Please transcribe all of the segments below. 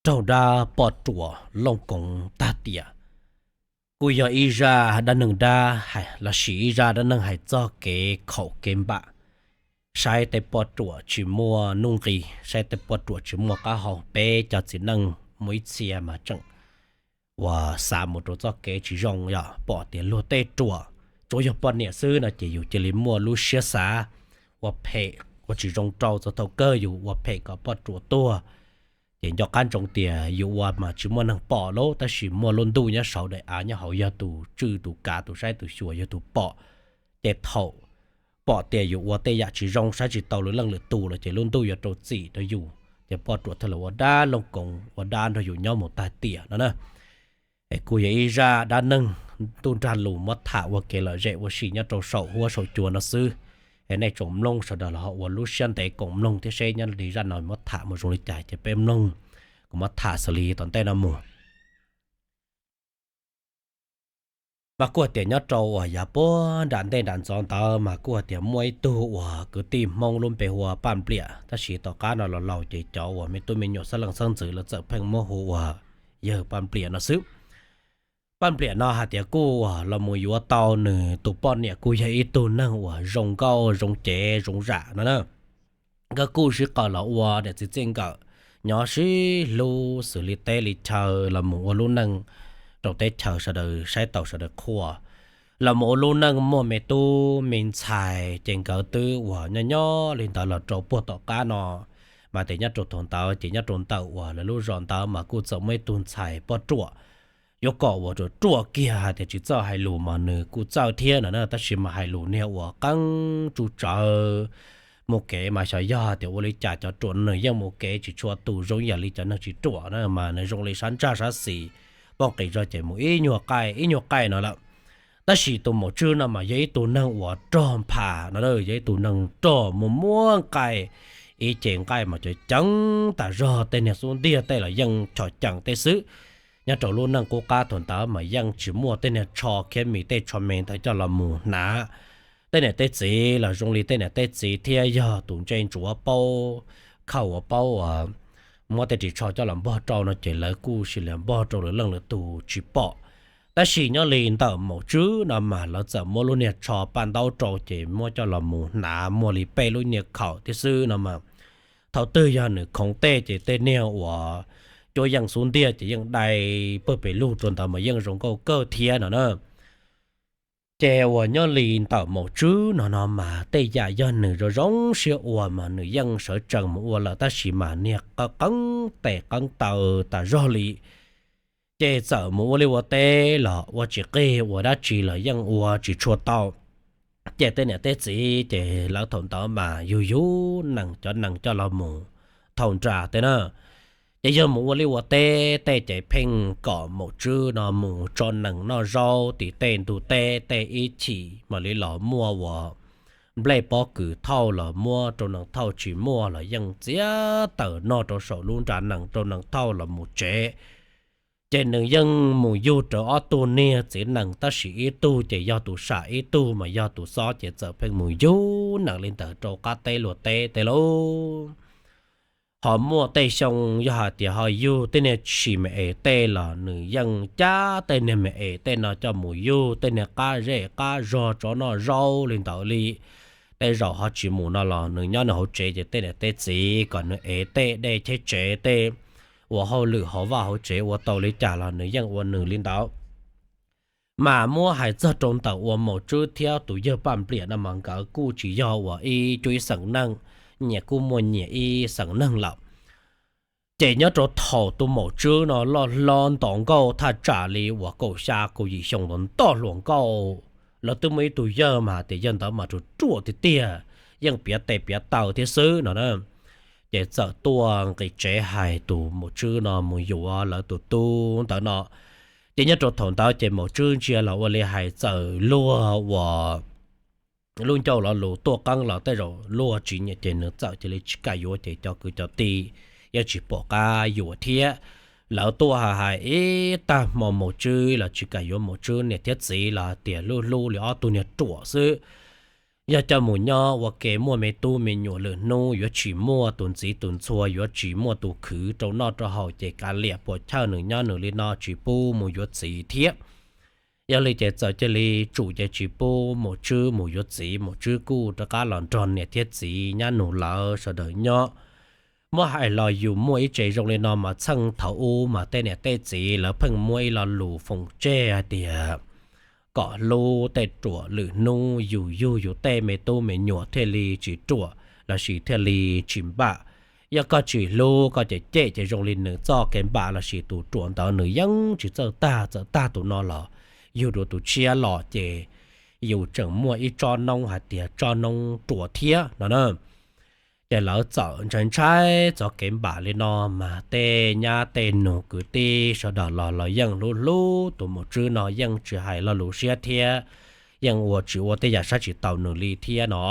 raug dab poj ruam looj koov tag tiam. Kuj yog ib zaj dab neeg dab lossis ib zaj dab neeg hais txog kev khaum kev npam, saib tej poj ruam tsis muaj nuj nqis, saib tej poj ruam tsis muaj qab hau. Peb cov txiv neej muaj ib txhia mas tseem uas xav mus rau txoj kev tsis zoo, yog pom tias luag tej ruam, tsuav yog poj niam xwb no ces yus cia li muaj lub siab xav ua phem ua tsis zoo rau, txog thaum kawg yus ua phem kom poj ruam tuag. Ces nco qab ntsoov tias yus ua mas tsis muaj neeg pom lauj, tab sis muaj lub ntuj nyob saum daim av nyob hauv yog tus tswj tus kav tus saib tus xyuas yog tus pom. Ces thaum pom tias yus ua tej yam tsis zoo saib tsis tau lwm leej lwm tus los ces lub ntuj yuav rau txim rau yus, ces poj ruam thiaj los ua dab looj koov ua dab nrog yus nyob mus tag tiam no na. Es kuj yog ib zaj dab neeg ntuj nrag lus muab tham ua kev lom zem ua si nyob rau saum huab saum cua no xwb. Es nej tsoom mloog sawv daws los ho ua lub siab ntev koom mloog thiab seb nyob li zaj no muab tham mus zoo li cas ces peb mloog, kuv muab tham xws li tom ntej no mus. Mas kuj hais tias nyob rau uas yav puag nram ntej nram ntxov ntawd mas kuj hais tias muaj ib tug uas kwv tij Hmoob lub npe hu ua Paj Npliam, tab sis tom qab no los laus ces cov uas me tub me nyuam xeeb leej xeeb ntxwv lawv txawm pheej muab hu ua yawg Paj Npliam no xwb. Paj Npliam no hais tias kuj los mus yuav tau nws tus poj niam kuj yog ib tug neeg uas zoo nkauj zoo cev zoo zam no na. Nkawd kuj sib qaws los ua niam txiv txij nkawm, nyob sib hlub xws li teb li chaw los mus ua lub neej rau teb chaws sawv daws saib taus sawv daws qhuas, los mus ua lub neej muaj me tub me ntxhais. Ces nkawd twb uas nyob nyob li ntawd los rau puag tom qab no, mas tias nyob rau thaum ntawd ces nyob rau ntawm uas lawv lub zos ntawd mas kuj txawm muaj ib tug ntxhais poj ruam yuav kom uas ruam ruam kiag hais tias tsis txawj hais lus mas nws kuj txawj thiab no na, tab sis mas hais lus niag uas qeeb tsuj tsawv, mus kev mas xyov yog tias ua li cas cov ruam nws yeej mus kev tsis tshua tus zoo yam li cov neeg tsis ruam na, mas nws zoo li sab ntsaj sab xis, pob nqis zog ces mus ib nyuag qaij ib nyuag qaij no lawm. Tab sis tus maum tswb no mas yog ib tug neeg uas rog npham no, yog ib tug neeg rog muaj muab nqaij, ib ce nqaij mas cov ceev tas zog, tej niag xub ntiag tej los yeej chom ceem tej xwb. Nyob rau lub neej qub qab thaum ntawd mas yeej tsis muaj tej niag tsho khiab mis tej tsho me ntawd coj los mus hnav. Tej niam tej txiv los zoo li tej niam tej txiv thiab yog tus ntse ntsuav paub khauj uas paub muab tej ris tsho coj los npog rau no ces lawv kuj sis li npog rau lwm leej lwm tus tsis pom. Tab sis nyob li ntawm maum tswb no mas lawv txawm muab lub niag tsho paj ntaub rau ces muab coj los mus hnav muaj li peb lub niag khaum thiab xwb no mas. Thaum twg yog nws khoov tej ces tej niag uas cuab yeej xub ntiag ces yeej dai pawg pes lug rau ntawd mas yeej zoo nkauj kawg thiab no na. Ces uas nyob li ntawm maum tswb no no mas tej yam yog nws zoo zoo siab ua mas nws yeej sawv tsees mus ua lawm, tab sis mas niag qeeb tes qeeb taw tas zog li. Ces txawm mus ua liaj ua teb los ua tsis qig ua dab tsi los yeej ua tsis tshua tau. Ces tej niam tej txiv ces lawv thaum ntawd mas yug yug nees cov nees coj los mus thauj nra tej na. Ces yog mus ua liaj ua teb tej ces pheej kom maum tswb no mus tso nees noj zaub tim tej ntug teb tej ib chim mam li los muaj uas nplej pob kws thauj los muab rau nees thauj, tsis muaj los yeej txiav taws noj rau saum lub nra nees rau nees thauj los mus tsev. Ces nws yeej mus yug rawv ob tug niag txiv nees, tab sis ib tug ces yog tus sam ib tug mas yog tus xob, ces txawm pheej mus yug nees li ntawd rau qab teb luag teb tej lauj. Ho muaj tej xyoo yog hais tias ho yug tej niag tsis me es tej los nws yeej cab tej niag me es tej no coj mus yug tej niag qab zej qab zog tso noj zaub li ntawd li. Tej zaum ho tsis mus no los nws nyob nws hauv tsev ces tej niam tej txiv kom nws ev tej dej cheb tsev tej ua hauj lwm hauv vaj hauv tsev ua tau li cas los nws yeej ua nws li ntawd. Mas muab hais txog rau ntawm uas maum tswb thiab tus yawg Paj Npliam no mas nkawd kuj tsis yog uas ib cuab ib xeem neeg, nyias kuj muaj nyias ib xeem neeg lawm. Ces nyob rau thaum tus maum tswb no loj hlob nto nkauj thaj tsam li uas kaum xya kaum yim xyoo los ntoj hluas nkauj, lawv twb muaj ib tug yawg mas tias yawg ntawd mas ruam ruam tiag tiag, yeej piav tes piav taw thiab xwb no na. Ces txawm tuaj nqis tsev hais tus maum tswb no mus yuav lawv tus tub ntawd no. Ces nyob rau thaum ntawd ces maum tswb ntsia los ua li hais txawm luag uas lub ncauj lo lus tuaj qeeb los tej zaum luag tsis nyiam ces nws txawm cia li tsis kam yuav, ces cov kwv cov tij yeej tsis pom qab yuav thiab. Lawv tuaj hais hais ib tag hmo maum tswb los tsis kam yuav maum tswb niam thiab txiv los tias hlub hlub li ob tug niag ruam xwb. yog coj mus nyob ua ke muaj me tub me nyuam lwm hnub yuav tsis muaj tus ntxiv tus ntxhua, yuav tsis muaj tus khwv rau noj rau haus ces kav liam puas chawj nws nyob nws li no tsis pub mus yuav txiv thiab. Yog li ces txawm cia li tsum ces tsis pub Maum Tswb mus yuav txiv, Maum Tswb kuj rov qab los nrog niam thiab txiv nyab nus lawv sawv daws nyob. Muab hais los yus muaj ib tsev zoo li no mas txheej thaum ub mas tej niam tej txiv lawv pheej muab ib lo lus foom tseg hais tias kom hlub tej ruam lwm hnub yus yug yus tej me tub me nyuam thiaj li tsis ruam lossis thiaj li tsis npam. Yog koj tsis hlub koj cem cem ces zoo li nws txoj kev npam lossis tus ruam ntawd nws yeej tsis txawj tag, txawm tag tus no los yug dua tus tshiab los ces yus tseem muaj ib tsob noob hais tias tsob noob ruam thiab no na. Ces lawv txawm ntshai ntshai txog kev npam li no mas tej nyab tej nus kwv tij sawv daws los los yeej hlub hlub tus Maum Tswb no, yeej tsis hais lo lus siab thiab yeej ua tsis ua tej yam saib tsis taus nws li thiab no.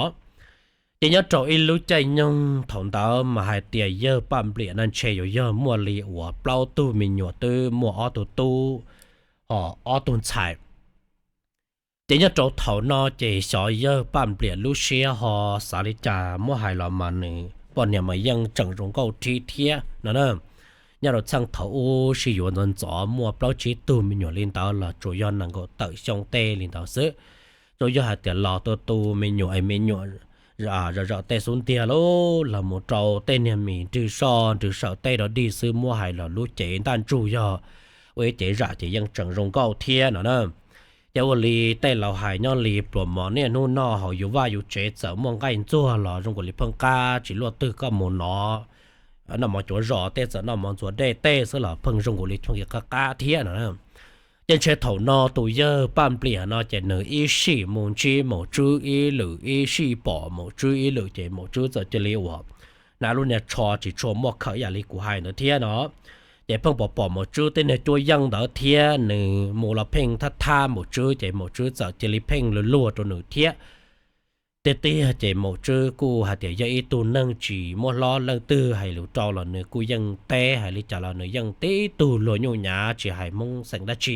Ces nyob rau ib lub caij nyoog thaum ntawd mas hais tias yawg Paj Npliam no ntshe yuav yog muaj li uas plaub tug me nyuam, twb muaj ob tug tub ho ob tug ntxhais. Ces nyob rau thaum no ces xyov yawg Paj Npliam lub siab ho xav li cas, muab hais los mas nws poj niam mas yeej tseem zoo nkauj rhib thiab no na. Nyob rau txheej thaum ub sib yuav ntxov ntxov muaj plaub tsib tug me nyuam li ntawd los tsuas yog nees nkaum tawm xyoo tej li ntawd xwb. Tsuas yog hais tias los tua tu me nyuam es me nyuam zom zaws tej xub ntiag lauj, los mus rau tej niag mis nrwg soj nrwg saum tej rau dig xwb, muab hais los lub cev ntaj ntsug yog ua ib cev zam ces yeej tseem zoo nkauj thiab no na. Ces ua li tej laus hais nyob li pluas mov niaj hnub no hauv yus vaj yus tsev txawm muaj nqaij ntxuag los zoo nkaus li pheej qab, tsis luaj twg koj mus nov noj mov cuav zos tej, txawm noj mov ntxuav dej tej xwb los pheej zoo nkaus li pheej qab qab thiab no. Ces ntshe thaum no tus yawg Paj Npliam no ces nws ib sij mus ntsib Maum Tswb ib lwm, ib sij pom Maum Tswb ib lwm ces Maum Tswb txawm cia li uas hnav lub niag tsho tsis tshua muaj khawm yam li kuv hais ntawd thiab no. Ces pheej pom pom Maum Tswb tej niag cuab yeej ntawd thiab nws mus los pheej thab thab Maum Tswb ces Maum Tswb txawm cia li pheej luag luag rau nws thiab. Tiag tiag ces Maum Tswb kuj hais tias yog ib tug neeg tsis muab hlob, leej twg hais lus rau los nws kuj yeej teb, hais li cas los nws yeej tib tug luag nyuj nyav tsis hais Hmoob xeem dab tsi.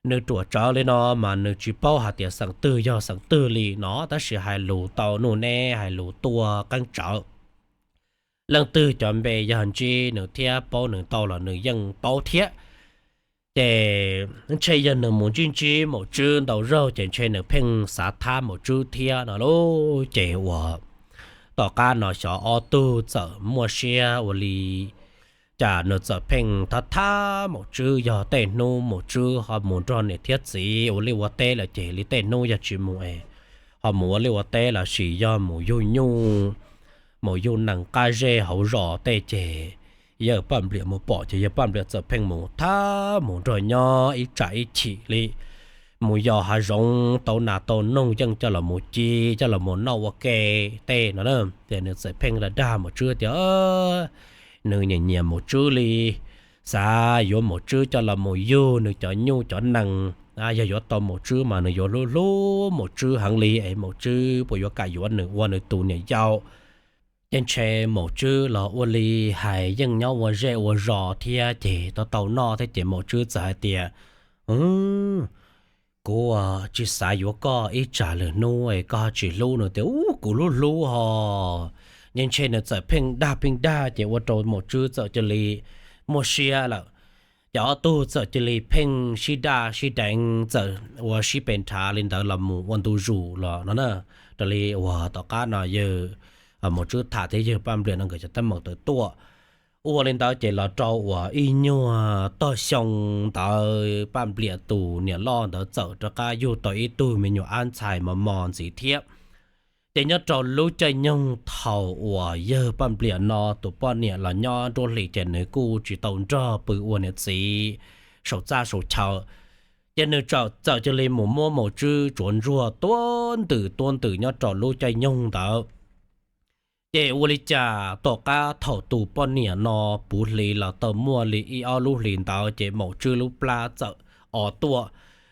Nws ruam tsawv li no mas nws tsis paub hais tias xeem twg yog xeem twg li no, tab sis hais lus tau nuj neb, hais lus tuaj qeeb tsawv. Leej twg cov npe yog ntsib nws thiab paub nws tau los nws yeej paub thiab. Ces ntshe yog nws mus ntsib ntsib Maum Tswb ntau zaug ces ntshe nws pheej xav thab Maum Tswb thiab no lauj. Ces uas tom qab no xyov ob tug txawm muaj siab ua li cas nws txawm pheej thab thab Maum Tswb, yog tej hnub Maum Tswb ho mus nrog niam thiab txiv ua liaj ua teb lawm ces li tej hnub yog tsis mus es ho mus ua liaj ua teb lossis yog mus yug nyuj, mus yug nees qab zej hauv zos tej ces yawg Paj Npliam mus pom ces yawg Paj Npliam txawm pheej mus thab mus nrog nyob ib tsam ib chim li. Mus yos hav zoov tau nas tau noog yeej coj los mus ci, coj los mus noj ua ke tej no na. Ces nws txawm pheej dag dag Maum Tswb tias nws nyiam nyiam Maum Tswb li, xav yuav Maum Tswb coj los mus yug nws cov nyuj cov nees. Yog yuav tau Maum Tswb mas nws yuav hlub hlub Maum Tswb heev li es Maum Tswb puas yuav kam yuav nws ua nws tus niam yau. Ces ntshe Maum Tswb los ua li hais yeej nyob ua zej ua zos thiab ces tau tau noj thiab ces Maum Tswb txawm hais tias, kuv tsis xav yuav koj ib tsam lwm hnub es koj tsis hlub nws tias ub kuv hlub hlub ho. Ces ntshe nws txawm pheej dag pheej dag ces ua rau Maum Tswb txawm cia li muaj siab lawm. Ces ob tug txawm cia li pheej sib daj sib deev, txawm ua sib pe nrhav li ntawd los mus ua ntu zus los no na. Raws li uas tom qab no yawg Maum Tswb tham thiab yawg Paj Npliam no nkawd cov teeb meem tawm tuaj. Ua li ntawd ces los rau uas ib nyuag tog xyoo ntawd Paj Npliam tus niam loj ntawd txawm rov qab yug tau ib tug me nyuam ab ntxhais mos mos ntxiv thiab. Ces nyob rau lub caij nyoog thaum uas yawg Paj Npliam no tus poj niam los nyob nruab hlis ces nws kuj tsis tau nrog pw ua niam txiv saum txaj saum chaw. Ces nws txawm cia li mus muab Maum Tswb tsuav ntsuag tuab ntws tuab ntws nyob rau lub caij nyoog ntawd. Ces ua li cas tom qab thaum tus poj niam no puv hlis los tau muaj li ib ob lub hlis ntawd ces Maum Tswb lub plab txawm o tuaj.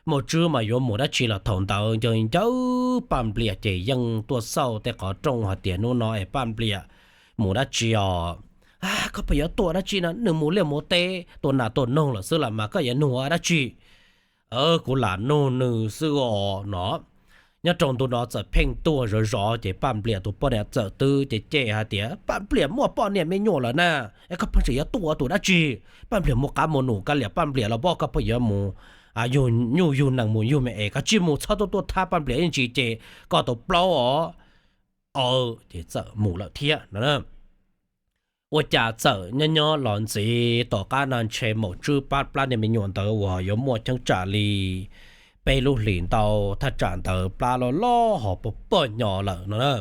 Maum Tswb mas yuav mus dab tsi los thaum ntawd ncaws ncawg Paj Npliam ces yeej tuaj xauj tej qhov rooj hais tias hnub no es Paj Npliam mus dab tsi os. Koj puas yuav tuaj dab tsi no, nws mus liaj mus teb tua nas tua noog lawm xwb los mas koj yuav nug dab tsi? Kuv lam nug nws xwb os no. Nyob rau ntu no txawm pheej tuaj zov zov ces Paj Npliam tus poj niam txawm twb cem cem hais tias, Paj Npliam muaj poj niam me nyuam lawm na, es koj pheej tseem yuav tuaj ua tus dab tsi? Paj Npliam mus qab mus num kab liam Paj Npliam los pob, koj pheej yuav mus yug nyuj yug nees mus yug me es, koj tsis mus txhob tuaj tuaj thab Paj Npliam ib ntsis ces koj tau plaub os. Ces txawm mus lawm thiab no. Ua cas txawm nyob nyob los ntxiv tom qab no ntshe Maum Tswb pab plab niag me nyuam ntawd uas yuav muaj cheeb tsam li peb lub hlis ntau, thaj tsam ntawd plab loj loj ho pog pog nyo lawm no na.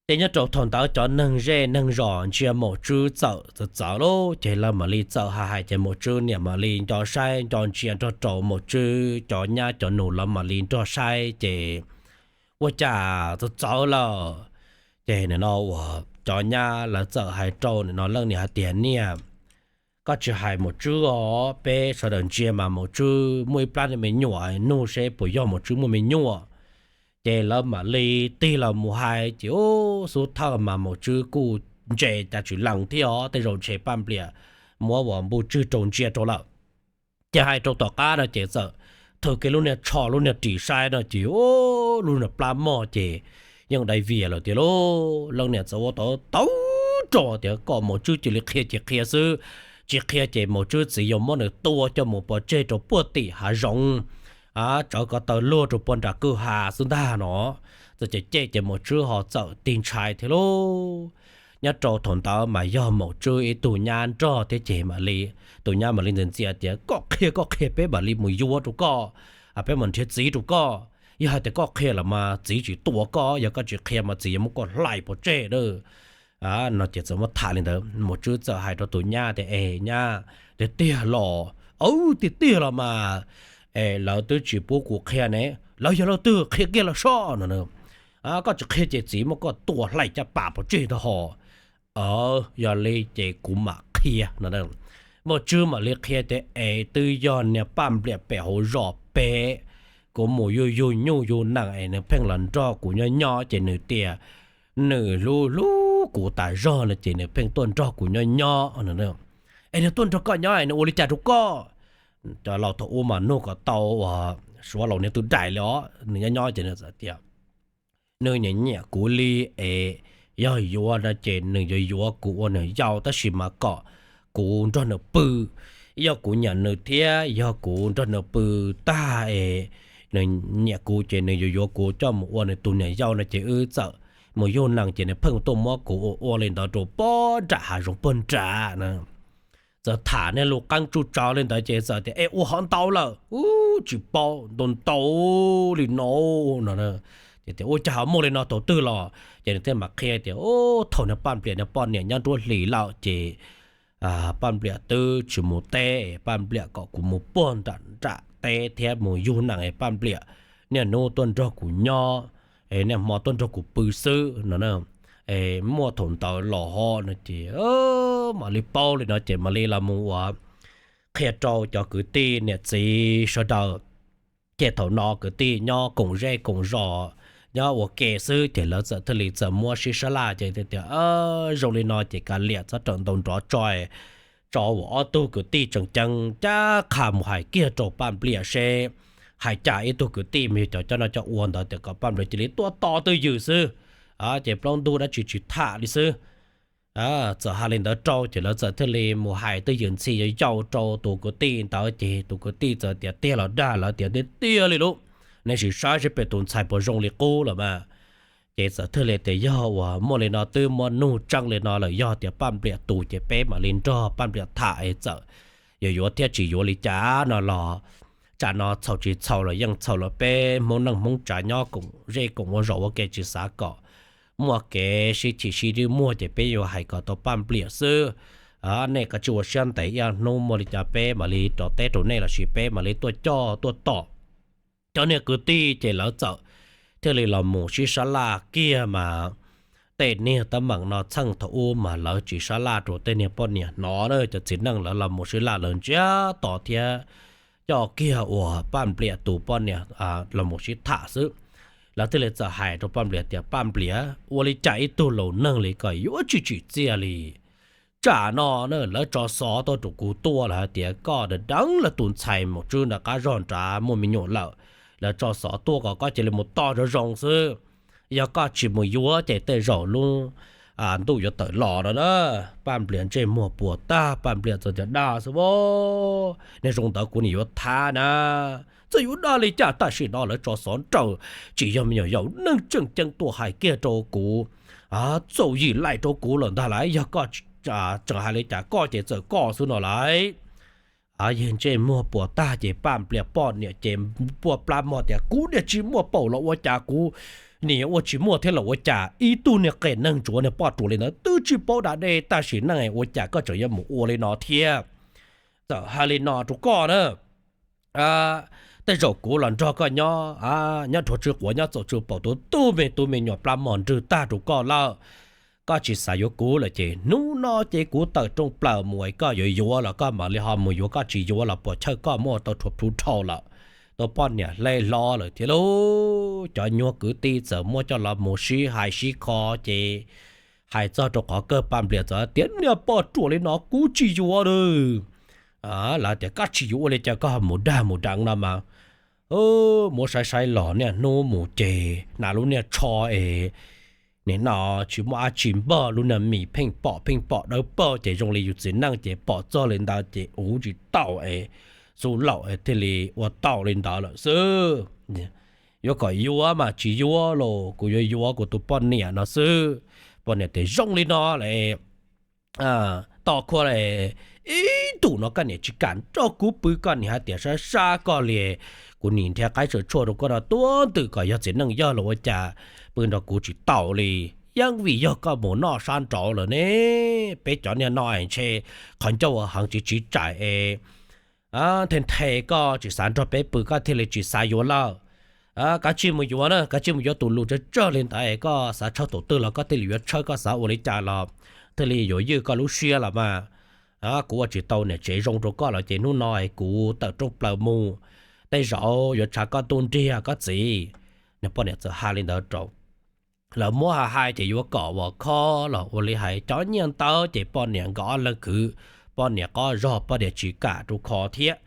Ces nyob rau thaum ntawd cov neeg zej neeg zos ntsia Maum Tswb txawm txawv txawv lawm ces lawv mam li txawm hais hais ces Maum Tswb niam mam li nco saib nco ntsia nrog rau Maum Tswb cov nyab cov nus lawv mam li nrog saib ces ua cas txawv txawv lawm. Ces nim no uas cov nyab lawv txawm hais rau nim no leej niam hais tias, Niam, koj tsis hais Maum Tswb os, peb sawv daws ntsia mas Maum Tswb muaj ib plab niag me nyuam, nug seb puas yog Maum Tswb muaj me nyuam. Ces lawv mam li tig los mus hais ces ub xub thawj mas Maum Tswb kuj ntse cas tsis lees thiab os, tej zaum ntshe Paj Npliam muab uas npuj tswg rau ntsia rau lawm. Ces hais rau tom qab no ces txawm thwm kiag lub niag tsho lub niag ris saib no ces ub lub niag plab mog ces yeej dai vias lawm tiag lauj. Leej niam txawm ua tau tau rau tias kom Maum Tswb cia li qhia ces qhia xwb, tsis qhia ces Maum Tswb txiv yuav muab nws tua coj mus pov tseg rau puag tim hav zoov, tsawv ko taw luag rau puag nram kwj ha xwb ntag no. Txawm cem cem ces Maum Tswb ho txawm tig ntshai thiab lauj. Nyob rau thaum ntawd mas yog Maum Tswb ib tug nyab nrog thiab ces mam li, tus nyab mam li ntxias ntxias tias, Koj qhia koj qhia peb mam li mus yuav rau koj, peb mam nrhiav txiv rau koj. Yog hais tias koj qhia lawm mas txiv tsis tua koj, yog koj tsis qhia mas txiv yuav muab koj hlais pov tseg na. No ces txawm muab tham li ntawd, Maum Tswb txawm hais rau tus nyab tias, Es nyab, tiag tiag los? Aub, tiag tiag los mas, es lawv twb tsis pub kuv qhia ne, lawv yog leej twg qhia kiag los soj no. Koj tsis qhia ces txiv muab koj tua hlais caj pas pov tseg ntag hos. Yog li ces kuv mam qhia no. Maum Tswb mam li qhia tias, Es twb yog niag Paj Npliam pem hauv zos pem, kuv mus yug yug nyuj yug nees es nws pheej los nrog kuv nyob nyob ces nws tias nws hlub hlub kuv tas zog no ces nws pheej tuaj nrog kuv nyob nyob no. Es nws tuaj nrog koj nyob es nws ua li cas rau koj? Cov laus thaum ub mas nug kom tau uas suav laus niag tus dais li os, nws nyob nyob ces nws txawm tias nws nyiam nyiam kuv li es yog yuav no ces nws yuav yuav kuv ua nws yau tab sis mas kom kuv nrog nws pw. Yog kuv nyiam nws thiab yog kuv nrog nws pw tag es nws nyiam kuv ces nws yuav yuav kuv coj mus ua nws tus niam yau no ces wb txawm mus yug nees ces nws pheej tuaj muab kuv ua ua li ntawd rau puag nram hav zoov puag nrad na. Txawm tham niag lus qeeb tsuj tsaws li ntawd ces txawm tias, Es ua hov ntau lawm? Ub, tsis paub, ntau ntau li no no. Ces tias, Ua cas ho muaj li no thaum twg los? Ces nws thiaj mam qhia tias, Ub, thaum niag Paj Npliam niag poj niam nyob nruab hlis lawm ces Paj Npliam twb tsis mus teb, Paj Npliam kom kuv mus puag nram nram teb thiab mus yug nees es Paj Npliam niaj hnub tuaj nrog kuv nyob, niaj hmo tuaj nrog kuv pw xwb no. Muaj thaum ntawd los ho no ces mam li paub li no ces mam li los mus ua qhia rau cov kwv tij niam txiv sawv daws. Ces thaum no kwv tij nyob koom zej koom zos, nyob ua ke xwb ces lawv txawm thiaj li txawm muab sib sab laj ces tias, Zoo li no ces kav liam txhob rawm ntaus nrov tso, tso ua ob tug kwv tij tseem ceeb cab qha mus hais kiag rau Paj Npliam seb hais cas ib tug kwv tij mas yog cov coj noj coj ua ntawd tias kom Paj Npliam cia li tuaj tos twj ywm xwb, ces plaub ntug dab tsi tsis tham li xwb. Txawm hais li ntawd rau ces lawv txawm thiaj li mus hais twj ywm ntxhi yau yau rau tus kwv tij ntawd ces tus kwv tij txawm tias tiag los dag, lawv tias tiag tiag li lauj, nej sim saib seb pem tus ntxhais puas zoo li qub lawm mas. Ces txawm thiaj li tias yog uas muaj li no twb muab nug tseeb li no lawm, yog tias Paj Npliam tus ces peb mam li nrog Paj Npliam tham es txawm yuav yuav thiab tsis yuav li cas no los tsam no txhaum tsis txhaum los yeej txhaum los peb Hmoob neej Hmoob tsav nyob koom zej koom ua zos ua ke tsis xav kom muaj kev sib chim sib dwb muag ces peb yuav hais kom tau Paj Npliam xwb. Nej kav tsij ua siab ntev ib hnub muaj li cas peb mam li rov teb rau nej lossis peb mam li tuaj coj tuaj tom. Cov niag kwv tij ces lawv txawm thiaj li los mus sib sab laj kiag mas tej niag teeb meem no txheej thaum ub mas lawv tsis sab laj rau tej niag poj niam hnov na, cov txiv neej lawv los mus sib laj lawv ntsiab to thiab coj kiag uas Paj Npliam tus poj niam los mus sib tham xwb. Lawv thiaj li txawm hais rau Paj Npliam tias Paj Npliam, ua li cas ib tug laus neeg li koj yuav tsis tsim txiaj li? Tsam no na lawv tso xov tuaj rau kuv tuaj lawm hais tias koj deev lawv tus ntxhais Maum Tswb nram qab zog nrad muaj me nyuam lawm, lawv tso xov tuaj kom koj cia li mus tos zoo zoo xwb. Yog koj tsis mus yuav ces tej zaum lub ntuj yuav tawm los no na. Paj Nplias ntsej muag puas tag, Paj Nplias txawm tias dag xwb a, niag zoo ntawd kuv nim yuav thab na. Txawm yuav dag li cas tam sim no lawv tso xov nraws, tsis yog me nyuam yaus, neeg tseem ceeb tuaj hais kiag rau kuv, txaus yim laim rau kuv lawm ntag lauj. Yog koj tseem hais li cas koj ces txawm koj xwb no lauj. Yawg ntsej muag puas tag ces Paj Nplias poj niam ces npuaj plab mog tias kuv niag tsis muaj paum los ua cas, kuv nim ua tsis muaj thiab los ua cas, ib tug niag qias neeg ntsuav niag poj ruam li ntawd twb tsis paub da dej tam sim neej ua cas koj tseem yuav mus ua li no thiab. Txawm hais li no rau koj na, tej zaum kuv los nrog koj nyob, nyob dhuav tsw quav nyob txaus tsw paum, tus tub me tub me nyuam plab mog nrwg tag rau koj lawm. Koj tsis xav yuav kuv lawm ces hnub no ces kuv tawm rooj plaws mus, koj yuav yuav los koj mam li ho mus yuav, koj tsis yuav los puas chawj koj muab ua tau rhuav plhu dhau lawm. Tus poj niam hle hlo lawm thiab lauj. Cov nyuag kwv tij txawm muab coj los mus sib hais sib kho ces hais txog rau qhov kawg Paj Nplias txawm tias niag poj ruam li no kuv tsis yuav lawm. Lawv tias koj tsis yuav ua li cas koj mus dag mus deev no mas, muab saib saib los niaj hnub mus ces hnav lub niag tsho es nim no tsis muaj dab tsi npog, lub niag mis pheej pom pheej pom dawb paug ces zoo li yus txiv neej ces pom txog li ntawd ces uv tsis tau es xub laum thiaj li ua tau li ntawd lawm xwb. Yuav kom yuav mas tsis yuav los kuv yuav yuav kuv tus poj niam no xwb. Poj niam tias zoo li no lawm, tos khuab ib ntus no koj niam tsis kam nrog kuv pw, koj niam hais tias sab sab koj li, kuv nim nrhiav qaib tsawm tshuaj rau koj no tuab ntws kom yog txiv neej yog los ua cas pw nrog kuv tsis tau li. Yeej vim yog koj mus noj sab nraud lawm ne. Peb cov niag no es ntshe qhov ncauj ua heev tsis tsiv tsaim es nthe nthe koj tsis xav nrog peb pw koj thiaj li tsis xav yuav lawm. Kav tsij mus yuav na, kav tsij mus yuav tus lus tsawg tsawg li ntawd, koj xav tshawb tus twg los koj thiaj li yuav tshawb, koj xav ua li cas los thiaj li yuav ywj koj lub siab los mas. Kuv ua tsis tau niam tsev zoo rau koj los ces hnub no kuv tawm rooj plaws mus, tej zaum yuav tshav koj ntuj nriag koj txiv. Nws poj niam txawm hais li ntawd rau lawv muab hais hais ces yuav kom uas kho los ua li hais cov nyiaj ntawd ces poj niam nkawd ob leeg kwv, poj niam qoj zog poj niam tsis kam rau kho thiab.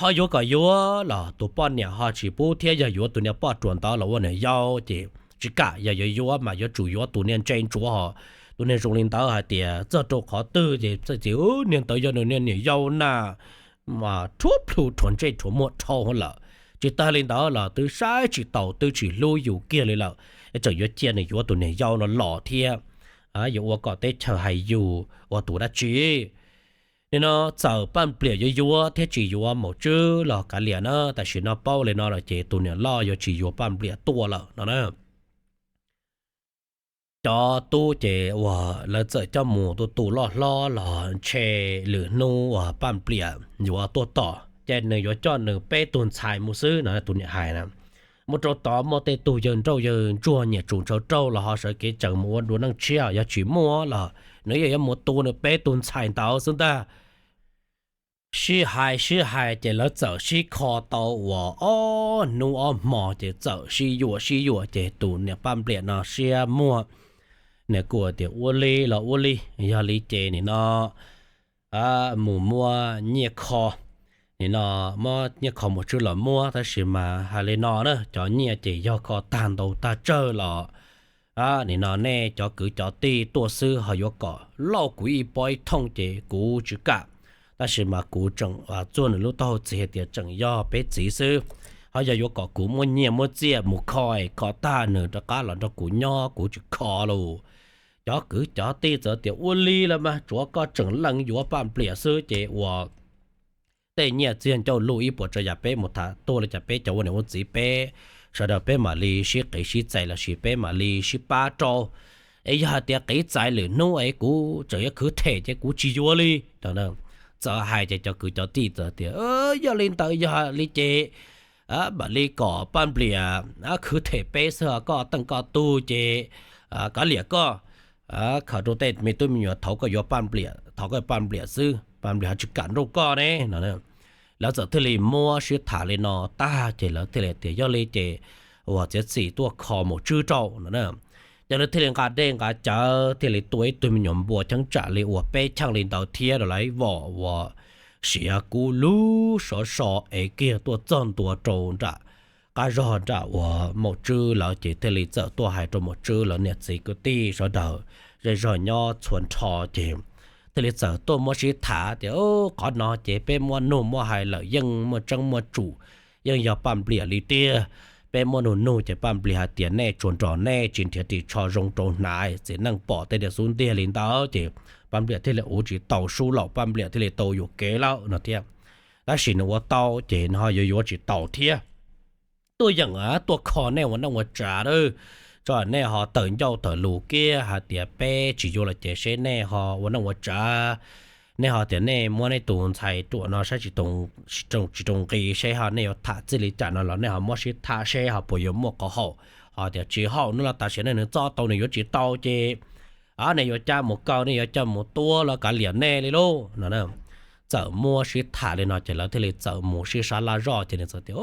Ho yuav kom yuav los tus poj niam ho tsis pub thiab, yog yuav tus niag poj ruam ntawd los ua niam yau ces tsis kam, yog yuav yuav mas yuav tsum yuav tus niag ntse ntsuav ho. Tus niag zoo li ntawd hais tias txog rau qhov twg ces txawm tias niag ntawd yog nws niag niam yau na, mas rhuav plhu rhuav ntsej rhuav muag dhau lawm. Tsis tas li ntawd los twb saib tsis taus twb tsis hlub yus kiag li lawm, tseem yuav cia nws yuav tus niam yau no los thiab. Yuav ua kom teb chaws hais yus ua tus dab tsi? Nim no txawm Paj Npliam yuav yuav thiab tsis yuav Maum Tswb los kav liam na, tam sim no paub li no lawm ces tus niam loj yuav tsis yuav Paj Npliam tuaj lawm no na. Cov tub ces uas lawv txawm coj mus tu tu loj hlob los ntshe lwm hnub uas Paj Npliam yuav tuaj tom ces nws yuav coj nws peb tug ntxhais mus xwb no tus niam hais na. Mus rau tod muaj tej tug yawg nrauj yawg ntsuag nyiam tsum ntshaw raug los ho sawv kev tseem mus ua dua neej tshiab, yog tsis muaj los nws yeej yuav mus tu nws peb tug ntxhais ntawd xwb ntag. Sib hais sib hais ces lawv txawm sib kho tau uas ob hnub ob hmo ces txawm sib yuam sib yuam ces tus niam Paj Npliam no siab muag, nws kuj tias ua li los ua li, yog li ces nim no mus muab nyiaj kho, nim no muab nyiaj kho Maum Tswb los muab, tab sis mas hais li no na, cov nyiaj ces yog kho tag ntau tag tsawg los nim no nej cov kwv cov tij tuaj xwb, ho yuav kom lauj kuv ib pob ib thooj ces kuv tsis kam. Tab sis mas kuv tseem txuag nws lub taub hau txiv hais tias tseem yog peb txiv xwb, ho yog yuav kom kuv muab nyiaj muab txiaj mus kho es kho tag nws rov qab los nrog kuv nyob kuv tsis kho lauj. Cov kwv cov tij txawm tias ua li los mas tsuav koj tseem lees yuav Paj Npliam xwb ces uas tej nyiaj txiag ncauj luj ib puas tsav yam peb mus tham tuag li cas peb cov ua niam ua txiv peb sawv daws peb mam li sib qiv sib txais lossis peb mam li sib pab rau. Es yog hais tias qiv txais lwm hnub es kuv tseem yuav khwv them ces kuv tsis yuav li. Txawm hais ces cov kwv cov tij txawm tias yog li ntawd yog li ces mam li kom Paj Npliam khwv them peb xwb, koj teej koj tug ces kav liam koj, khaws rau tej me tub me nyuam thov koj yuav Paj Npliam, thov koj Paj Npliam xwb, Paj Npliam ho tsis kam nrauj koj ne no. Lawv txawm thiaj li muab sib tham li no tag ces lawv thiaj li tias yog li ces uas txiav txim tuaj kho Maum Tswb rau no. Ces lawv thiaj li nqa dej nqa cawv thiaj li tua ib tug me nyuam npua cheeb tsam li uas peb cheej li ntawd thiab rau lawv ib vom uas siav kub lug sov so es kiag tuaj txog ntua rau nram qab zog nram uas Maum Tswb lawv ces thiaj li txawm tuaj hais rau Maum Tswb lawv niam txiv kwv tij sawv daws zej zog nyob txhua nrho ces thiaj li txawm tuaj muab sib tham tias, Qhov no ces peb muab nug muab hais lawm yeej muaj tseeb muaj tsum, yeej yog Paj Npliam li tiag. Peb muab nug nug ces Paj Npliam hais tias nej tsuas nrog nej tsis nrhiav ris tsho zoo rau hnav, txiv neej pom tej niag xub ntiag li ntawd ces Paj Npliam thiaj li ua tsis tau sub laum, Paj Npliam thiaj li tau yuam kev lawm no thiab. Tab sis nws ua tau ces nws ho yuav yuav tsis tau thiab. Tuaj yeem tuaj kho nej ua neej ua tsav lawm, tso nej ho tawm ncauj tawm lus kiag hais tias peb tsis yuav los ces seb nej ho ua neej ua tsav. Nej ho tias nej muab nej tus ntxhais ruam no saib tsis tsis rau nqi seb ho nej yuav tham txij li cas no los nej ho muab sib tham seb ho puas yuav muaj qhov haum. Ho tias tsis haum no los tam sim no nws txo tau nws yuav tsis tau ces nej yuav coj mus kaw, nej yuav coj mus tua los kav liam nej li lauj no. Txawm muab sib tham li no ces lawv thiaj li txawm mus sib sab laj zoj ces nws txawm tias,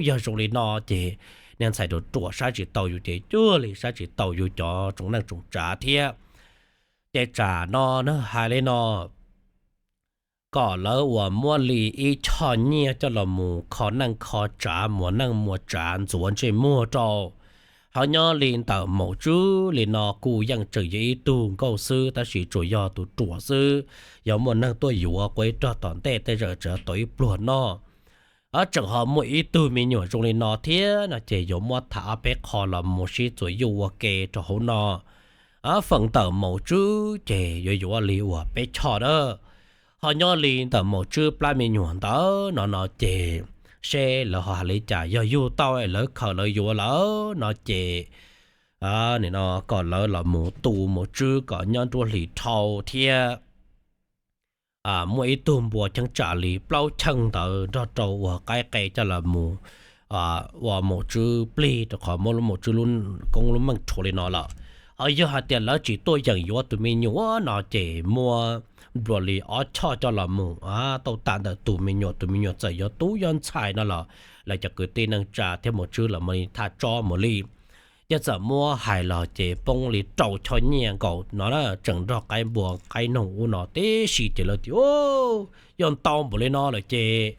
Yog zoo li no ces niag ntxhais ruam ruam saib tsis tau yus ces cuag li saib tsis tau yus cov tsoom neej tsoom tsav thiab. Ces tsam no na hais li no, kom lawv uas muab li ib choj nyiaj coj los mus kho neej kho tsav, muas neej muas tsav ntxuav ntsej muag rau. Ho nyob li ntawm Maum Tswb li no kuj yeej tseem yog ib tug nkauj xwb tab sis tsuas yog tus ruam xwb, yog muaj neeg tuaj yuav kuj ib rog tom ntej tej zaum tseem tau ib pluag noj. Tseem ho muaj ib tug me nyuam zoo li no thiab no ces yuav muab tham ob peb qho los mus sib txuas yuj ua ke rau hauv no. Feem ntawm Maum Tswb ces yuav yuav li uas peb choj na. Ho nyob li ntawm Maum Tswb plab me nyuam ntawd no no ces seb lawv ho hais li cas, yog yug tau es lawv khaws lawv yuav lawm no ces nim no kom lawv los mus tu Maum Tswb kom nyob nruab hlis dhau thiab muaj ib tug npua cheeb tsam li plaub cheej ntawd nrog rau ua qaib qe coj los mus ua Maum Tswb plig rau qhov muab Maum Tswb lub koob lub meej rhuav li no lawm. Ho yog hais tias lawv tsis tuaj yeem yuav tus me nyuam no ces muab nplua li ob choj coj los mus tau tam ntawm tus me nyuam, tus me nyuam txawm yuav tub yuav ntxhais no los lawv cov kwv tij neej tsa thiab Maum Tswb los mus li thaj tsob mus li. Yog txawm muab hais los ces poob li rau choj nyiaj nkaus no na, tseem nrog qaib npua qaib noog ub no tib si ces lawv tias, Yog ntau npaum li no lawm ces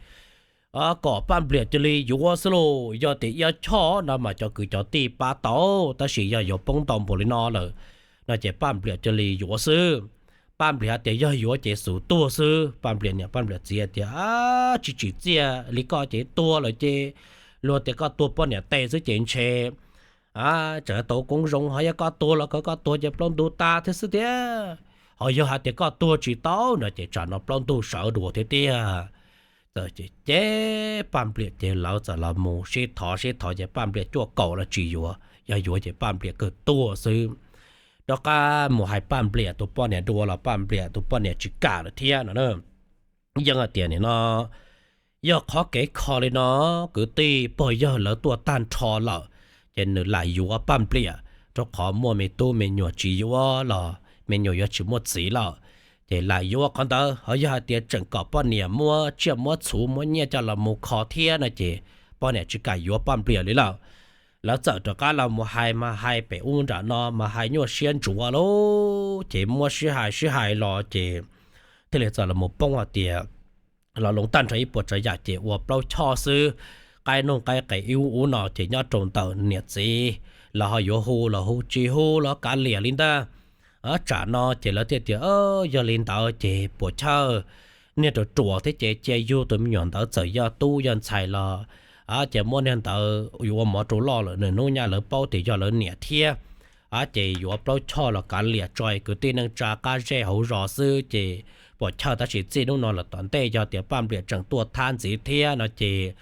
kom Paj Npliam cia li yuav xwb lauj. Yog tias ib choj no mas cov kwv cov tij pab tau, tab sis yog yuav poob ntau npaum li no lawm no ces Paj Npliam cia li yuav xwb. Paj Npliam hais tias yog yuav ces xub tuag xwb. Paj Npliam niam Paj Npliam txiv hais tias, Tsis tsim txiaj li koj ces tuag lawm ces luag tias koj tuag poj niam tes xwb ces ntshe tseem tau koob zoo, ho yog koj tuag los kom koj tuag ces plaub ntug tas thiab xwb tiag. Ho yog hais tias koj tuag tsis tau no ces tsam no plaub ntug sawv dua thiab tiag. Txawm ces Paj Npliam ces lawv txawm los mus sib thov sib thov ces Paj Npliam cuaj kaum los tsis yuav, yog yuav ces Paj Npliam kawg tuag xwb. Rov qab mus hais Paj Npliam tus poj niam dua los Paj Npliam tus poj niam tsis kam lawm thiab no. Yeej hais tias nim no yog qhov kev kho li no, kwv tij pog yawg lawv tuaj tag nrho lawm, ces nws lam yuav Paj Npliam, rau qhov muaj me tub me nyuam tsis yuav los me nyuam yuav tsis muaj txiv lawm. Ces lam yuav qhov ntawd, ho yog hais tias tseem kom poj niam muab tsiaj muab txhuv muab nyiaj coj los mus kho thiab no ces poj niam tsis kam yuav Paj Npliam li lawm. Lawv txawm rov qab los mus hais mas hais pem ub nram no mas hais nyuaj siab ntsuav lauj, ces muab sib hais sib hais los ces thiaj li txawm los mus poob hais tias los loo tag nrho ib puas tsav yam ces ua plaub choj xwb. Qaib noog qaib qe ib ub ub no ces nyob rau ntawm niam txiv, los ho yuav hu los hu, tsis hu los kav liam li ntag. Tsam no ces lawv thiaj tias, Yog li ntawd ces puas chawj niag ruam ruam thiab ces cia yug tus me nyuam ntawd, txawm yog tub yog ntxhais los ces muab niag ntawd yuav ua mov rau loj lawm, nws hnub nyoog lawv paub tias yog lawv niam thiab. Ces yuav plaub choj los kav liam tso, kwv tij neej tsa qab zej hauv zos xwb ces puas chawj, tab sis txij hnub no lawm tom ntej yog tias Paj Npliam tseem tuaj thab ntxiv thiab no ces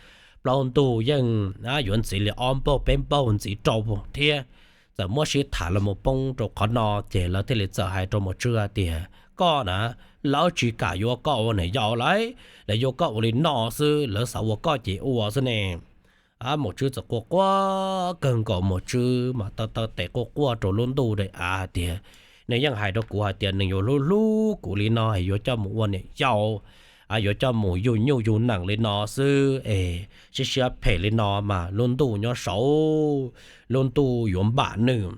plaub ntug yeej yuav ntxiv li ob npaug peb npaug ntxiv rau thiab. Txawm muab sib tham los mus poob rau qhov no ces lawv thiaj li txawm hais rau Maum Tswb hais tias, Koj na, lawv tsis kam yuav koj ua niam yau lawm, lawv yuav koj ua li no xwb, lawv xav ua koj ces ua xwb ne. Maum Tswb txawm quaj quaj kawg nkaus, Maum Tswb mas taw taw tes quaj quaj rau lub ntuj daim av hais tias, Nws yeej hais rau kuv hais tias nws yuav hlub hlub kuv li no, yuav coj mus ua niam yau, yuav coj mus yug nyuj yug nees li no xwb es siab siab phem li no mas lub ntuj nyob saud, lub ntuj yuav npam nws.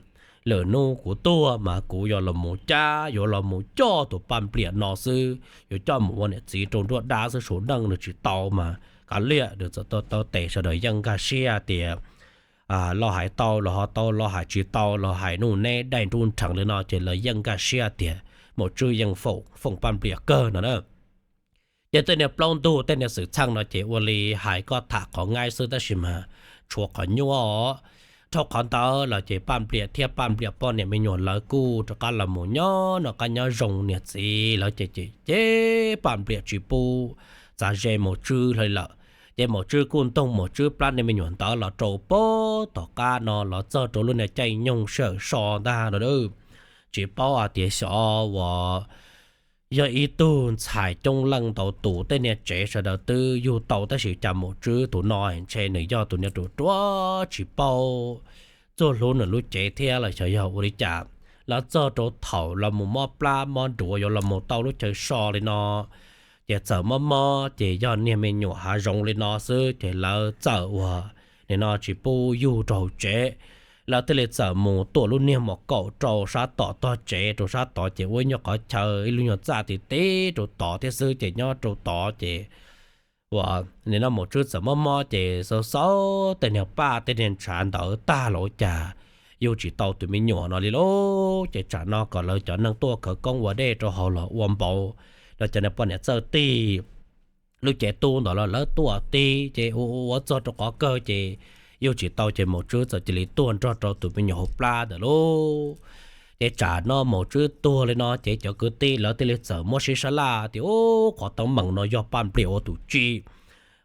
lwm hnub kuv tuag mas kuv yuav los mus cab, yuav los mus coj tus Paj Npliam no xwb, yuav coj mus ua niam txiv rau nruab dab xwb, saum neej nws tsis tau mas kav liam, nws txawm tau tes sawv daws yeej nkag siab tias los hais tau los ho tau, los hais tsis tau los hais nuj neb dai nruj nrheev li no ces lawv yeej nkag siab tias Maum Tswb yeej foom Paj Npliam kawg no na. Ces tej niag plaub ntug tej niag xwm txheej no ces ua li hais koj tham qhov ngaib xwb tab sis mas tshuav qhov nyuaj os. Dhau qhov ntawd los ces Paj Npliam thiab Paj Npliam poj niam me nyuam lawv kuj rov qab los mus nyob noj qab nyob zoo niam txiv lawv ces, ces Paj Npliam tsis pub txav ze Maum Tswb hlo lawm. Ces Maum Tswb kuj ntoog Maum Tswb plab niag me nyuam ntawd los rau pem tom qab no los txog rau lub niag caij nyoog sij hawm so ntag no. Tsis paub hais tias xyov uas yog ib tug ntxhais coob leej ntau tus tej niag tsev sawv daws twb yug tau tab sis cas Maum Tswb tus no ntshe nws yog tus niag ruam ruam tsis paub txuag hlub nws lub cev thiab los xyov yog ua li cas. Los txog rau thaum los mus mob plab mob nruav yuav los mus tau lub chaw so li no, ces txawm mob mob ces yog niag me nyuam hav zoov li no xwb ces lawv txawm uas nim no tsis pub yug rau hauv tsev. Lawv thiaj li txawm mus tuam lub niag mom kaum rau sab tom tog tsev, rau sab tod ces ua ib nyuag qhov chaw ib lub nyuag txaj ti tib rau tod thiab xwb ces nyob rau tod ces uas nim no Maum Tswb txawm mob mob ces xauv xauv tej niag paj tej niag ntshav ntawd tag los ua cas yug tsis tau tus me nyuam no li lauj. Ces tsam no kom lawv cov neeg tuaj khawv koob ua dej rau hauv los ua npaum, los cov niag poj niam txawj tig lub cev tub ntawd los lawv tuaj tig ces ua ua txog rau qhov kawg ces yug tsis tau ces Maum Tswb txawm cia li tuag nrog rau tus me nyuam hauv plab ntawd lauj. Ces tsam no Maum Tswb tuag li no ces cov kwv tij lawv thiaj li txawm muab sib sab laj tias, Ub, qhov teeb meem no yog Paj Npliam ua tus tsim.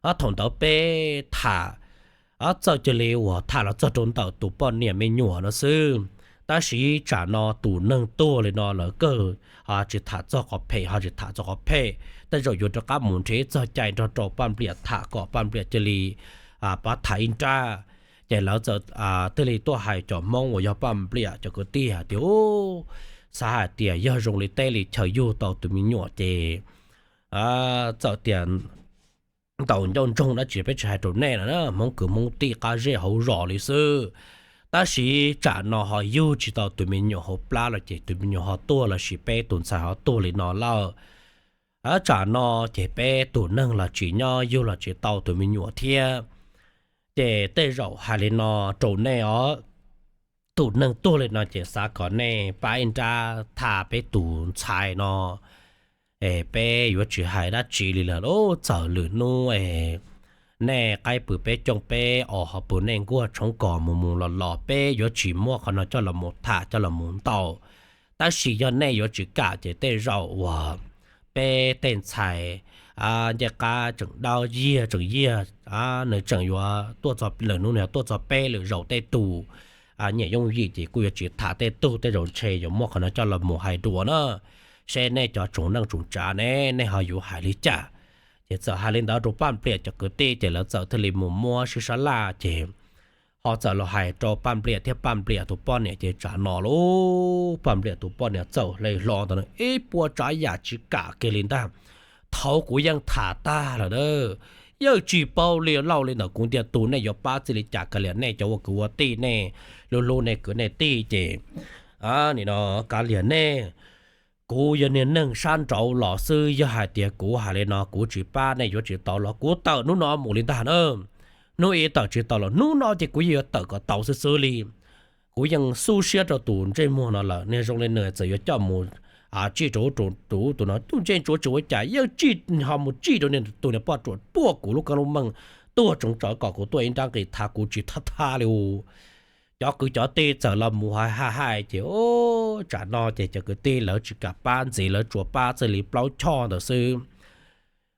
Ob thaum ntawd peb tham, ob txawj cia li uas tham los txog rau ntawm tus poj niam me nyuam no xwb. Tab sis tsam no tus neeg tuag li no lawv kawg ho tsis tham txog qhov phem, ho tsis tham txog qhov phem. Tej zaum yuav rov qab mus nrhiav txog cai nrog rau Paj Npliam tham kom Paj Npliam cia li pab tham ib nrab. Ces lawv txawm thiaj li tuaj hais cov Hmoob uas yog Paj Npliam cov kwv tij hais tias, Ub, xav hais tias yog zoo li teb li chaw yug tau tus me nyuam ces txawm tias ntaus ncauj ntsoog dab tsi peb tsis hais rau nej no na, Hmoob kwv Hmoob tij qab zej hauv zos li xwb. Tab sis tsam no ho yug tsis tau tus me nyuam hauv plab los ces tus me nyuam ho tuag los sis peb tus ntxhais ho tuag li no lawm. Tsam no ces peb tus neeg los tsis nyob, yug los tsis tau tus me nyuam thiab. Ces tej zaum hais li no rau nej os, tus neeg tuag li no ces xav kom nej pab ib nrab tham peb tus ntxhais no, es peb yuav tsis hais dab tsi li lawm lauj. Txawm lwm hnub es nej qaib pw peb cooj, peb os ho pw nej nkuaj tshoob kos mus mus los los, peb yuav tsis muab qhov no coj los mus tham coj los mus ntaus. Tab sis yog nej yuav tsis kam ces tej zaum uas peb tej ntxhais ncej qab tseem dawb yiag tseem yiag, nws tseem yuav tuaj txog lwm hnub nws tuaj txog peb lwm zaus tej tus nyiam yooj yim ces kuj yuav tsis tham tej tug, tej zaum ntshe yuav muab qhov no coj los mus hais dua na, seb nej cov tsoom neej tsoom tsav ne nej ho yuav hais li cas. Ces txawm hais li ntawd rau Paj Npliam cov kwv tij ces lawv txawm thiaj li mus muab sib sab laj ces ho txawm los hais rau Paj Npliam thiab Paj Npliam tus poj niam ces tsam no lauj, Paj Npliam tus poj niam txawm hle hlo ntawd ib puas tsav yam tsis kam kiag li ntag. Thaud kuv yeej tham tag lawm na, yeej tsis paub li lauj, li ntawm kuv ntiag tug nej yuav pab txij li cas kav liam nej cov ua kwv ua tij, nej hlub hlub nej kwv nej tij ces nim no kav liam nej. Kuv yog niag neeg sab nraud los xwb, yog hais tias kuv hais li no kuv tsis pab nej yuav tsis tau los kuv tawm hnub no mus li ntag na. Hnub ib tawm tsis tau los hnub no ces kuv yeej yuav tawm kom tau xwb xwb li. Kuv yeej xub siab rau tus ntsej muag no lawm, niag zoo li nws txawm yuav coj mus tsij rau ub rau ub tus no, tus ntsej ntsuav tsis ua cas yeej tsij ho mus tsij rau niag tus niag poj ruam puag kuv lub koob lub meej tuag tsoov tsawv kom kuv tuaj ib nrab nqis thav kuv tsis thab thab li. Cov kwv cov tij txawm los mus hais hais hais ces tsam no ces cov kwv tij lawv tsis kam pab ntxiv, lawv tsuas pab txij li plaub choj ntawd xwb.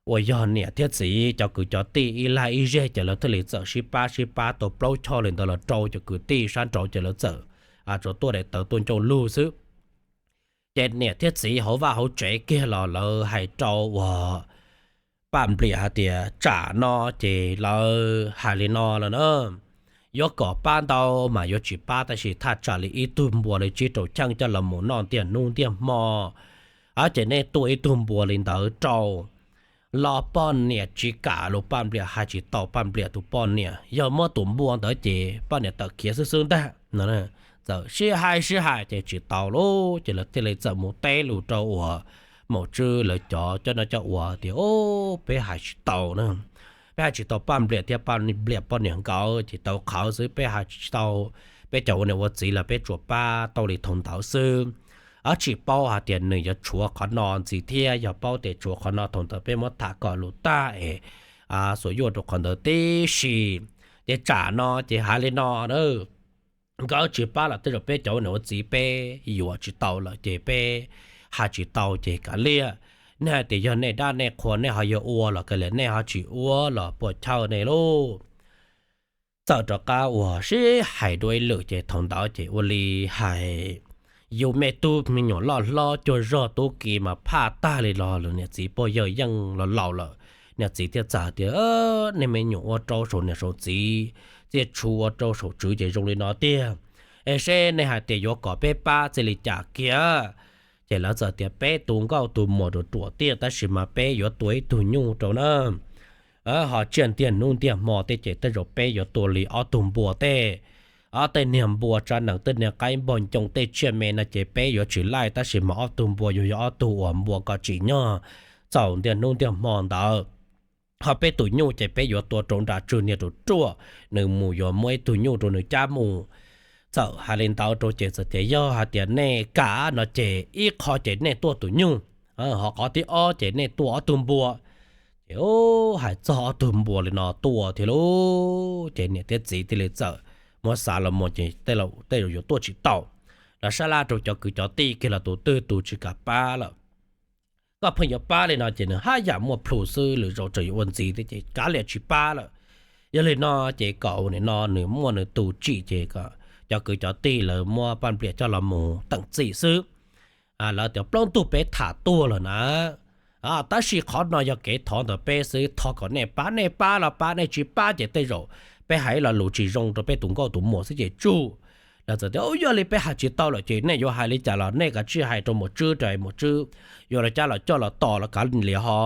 Uas yog niam thiab txiv cov kwv cov tij ib lag ib zeg ces lawv thiaj li txawm sib pab sib pab tau plaub choj li ntawd los rau cov kwv tij sab nraud ces lawv txawm tsuas tuaj daim tawv tuaj ncauj lug xwb. Ces niam thiab txiv hauv vaj hauv tsev kiag los lawv hais rau uas Paj Npliam hais tias tsam no ces lawv hais li no lawm na, yuav kom pab ntau mas yuav tsis pab, tab sis thaj tsam li ib tug npua li tsib rau cheej coj los mus noj ntiaj hnub ntiaj hmo, ces nej tuaj ib tug npua li ntawd rau los poj niam tsis kam los Paj Npliam hais tsis tau Paj Npliam tus poj niam, yog muab tus npua ntawd ces poj niam tawm khiav xwb xwb ntag no. txawm sib hais sib hais ces tsis tau lauj, ces lawv thiaj li txawm mus teb lus rau uas Maum Tswb lawv cov coj noj coj ua tias, Au, peb hais tsis tau na, peb hais tsis tau Paj Npliam thiab Paj Npliam poj niam nkawd, ces tau qhawv xwb, peb hais tsis tau, peb cov ua niam ua txiv los peb tsuas pab tau li thaum ntawd xwb. Tsis paub hais tias nws yuav tshuav qhov no ntxiv thiab, yog paub tias tshuav qhov no thaum ntawd peb muab tham kom lus tag es xuas yuaj rau qhov ntawd tib si. Ces tsam no ces hais li no na, nkawd tsis pab los tej zaum peb cov ua niam ua txiv peb yuav tsis tau lawm, ces peb hais tsis tau ces kav liam. Nej hais tias yog nej dab nej qhua nej ho yuav ua los kav liam, nej ho tsis ua los puas chawj nej lauj. Txawm rov qab uas sib hais dua ib lwm ces thaum ntawd ces ua li hais yus me tub me nyuam loj hlob cuag zog tub ki mas phaj tag li los lawm, niam txiv pog yawg yeej los laus lawm. Niam txiv thiaj txawm tias, Nej me nyuam ua rau saum niam saum txiv, txiaj tshu ua rau saum tswv ces zoo li no tiag. Es seb nej hais tias yuav kom peb pab txij li cas kiag? Ces lawv txawm tias, Peb tus nkauj tus muam ruam ruam tiag, tab sis mas peb yuav tua ib tug nyuj rau na. Ho tsiaj ntiag hnub ntiag hmo tej ces tej zaum peb yuav tua li ob tug npua tej. Ob tej niag npua tsav nees, tej niag qaib npog ncoo, tej tsiaj me no ces peb yuav tsis laij, tab sis mas ob tug npua yuav yog ob tug uas npua kom tsim nyog txaus ntiag hnub ntiag hmo ntawd. Ho peb tus nyuj ces peb yuav tua rau nram tswg niag ruam ruam, nws mus yuav muab ib tug nyuj rau nws cab mus. Txawm hais li ntawd rau ces txawm tias, Yog hais tias nej kam no ces ib qho ces nej tua tus nyuj, ho qhov thib ob ces nej tua ob tug npua. Ces hais txog ob tug npua li no tua thiab lauj, ces niam thiab txiv thiaj li txawm muab xav los mus ces tej zaum yuav tuaj tsis tau. Los sab laj rau cov kwv cov tij kiag los tus twg tus tsis kam pab lawm. Koj pheej yuav pab li no ces nws haj yam muaj plhus xwb, lwm zaus tseem yuav ua ntxiv thiab ces kav liam tsis pab lawm. Yog li no ces kom nim no nws muaj nws tus tsim ces cov kwv cov tij lawv muab Paj Npliam coj los mus teem txim xwb. Lawv tias plaub ntug peb tham tuag lawm na, tab sis qhov no yog kev thov ntawm peb xwb, thov kom nej pab, nej pab los pab, nej tsis pab ces tej zaum peb hais lo lus tsis zoo rau peb tus nkauj tus muam xwb ces tsuj. Lawv txawm tias, Yog li peb hais tsis tau lawm ces nej yuav hais li cas los nej kav tsij hais rau Maum Tswb, rau Maum Tswb yuav los cab los coj los tos los kav liam ho.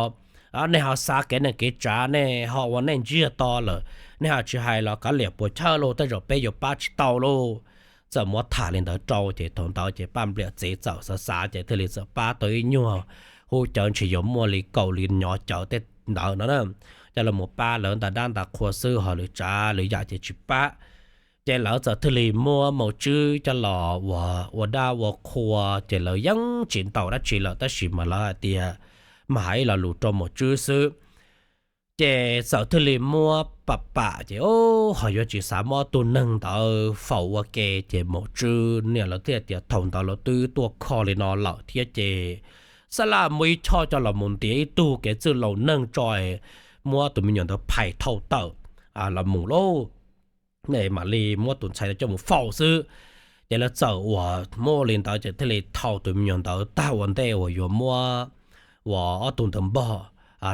Nej ho xav kev neej kev tsav, nej ho ua nej ntsiag to lawm, nej ho tsis hais los kav liam puas chawj lauj, tej zaum peb yuav pab tsis tau lauj. Txawm muab tham li ntawd rau ces thaum ntawd ces Paj Npliam txiv txawm xav xav ces thiaj li txawm pab tau ib nyuag hub cawv ntshe yuav muaj li kaum li nyov cawv tej ntawd no na, coj los pab lawv nta dab nta qhua xwb, ho lwm tsav lwm yam ces tsis pab. Ces lawv txawm thiaj li muab Maum Tswb coj los ua dab ua qhua ces lawv yeej tsis ntaus dab tsi lawm, tab sis mas lawv hais tias mas hais ib lo lus rau Maum Tswb xwb. Ces txawm thiaj li muab pam pam ces ho yuav tsis xav muab ob tug neeg ntawd faus ua ke ces Maum Tswb niam lawv thiaj tias thaum ntawd lawv twb tuaj kho li no lawm thiab ces xab laj muaj ib choj coj los mus ntiav ib tug kev txwj laus neeg tso, muab tus me nyuam ntawd phais thauj tawm los mus lauj, mam li muab tus ntxhais coj mus faus xwb. Ces lawv txawm uas muab li ntawd ces thiaj li thauj tus me nyuam ntawd tag ua ntej uas yuav muab uas ob tug ntawd npog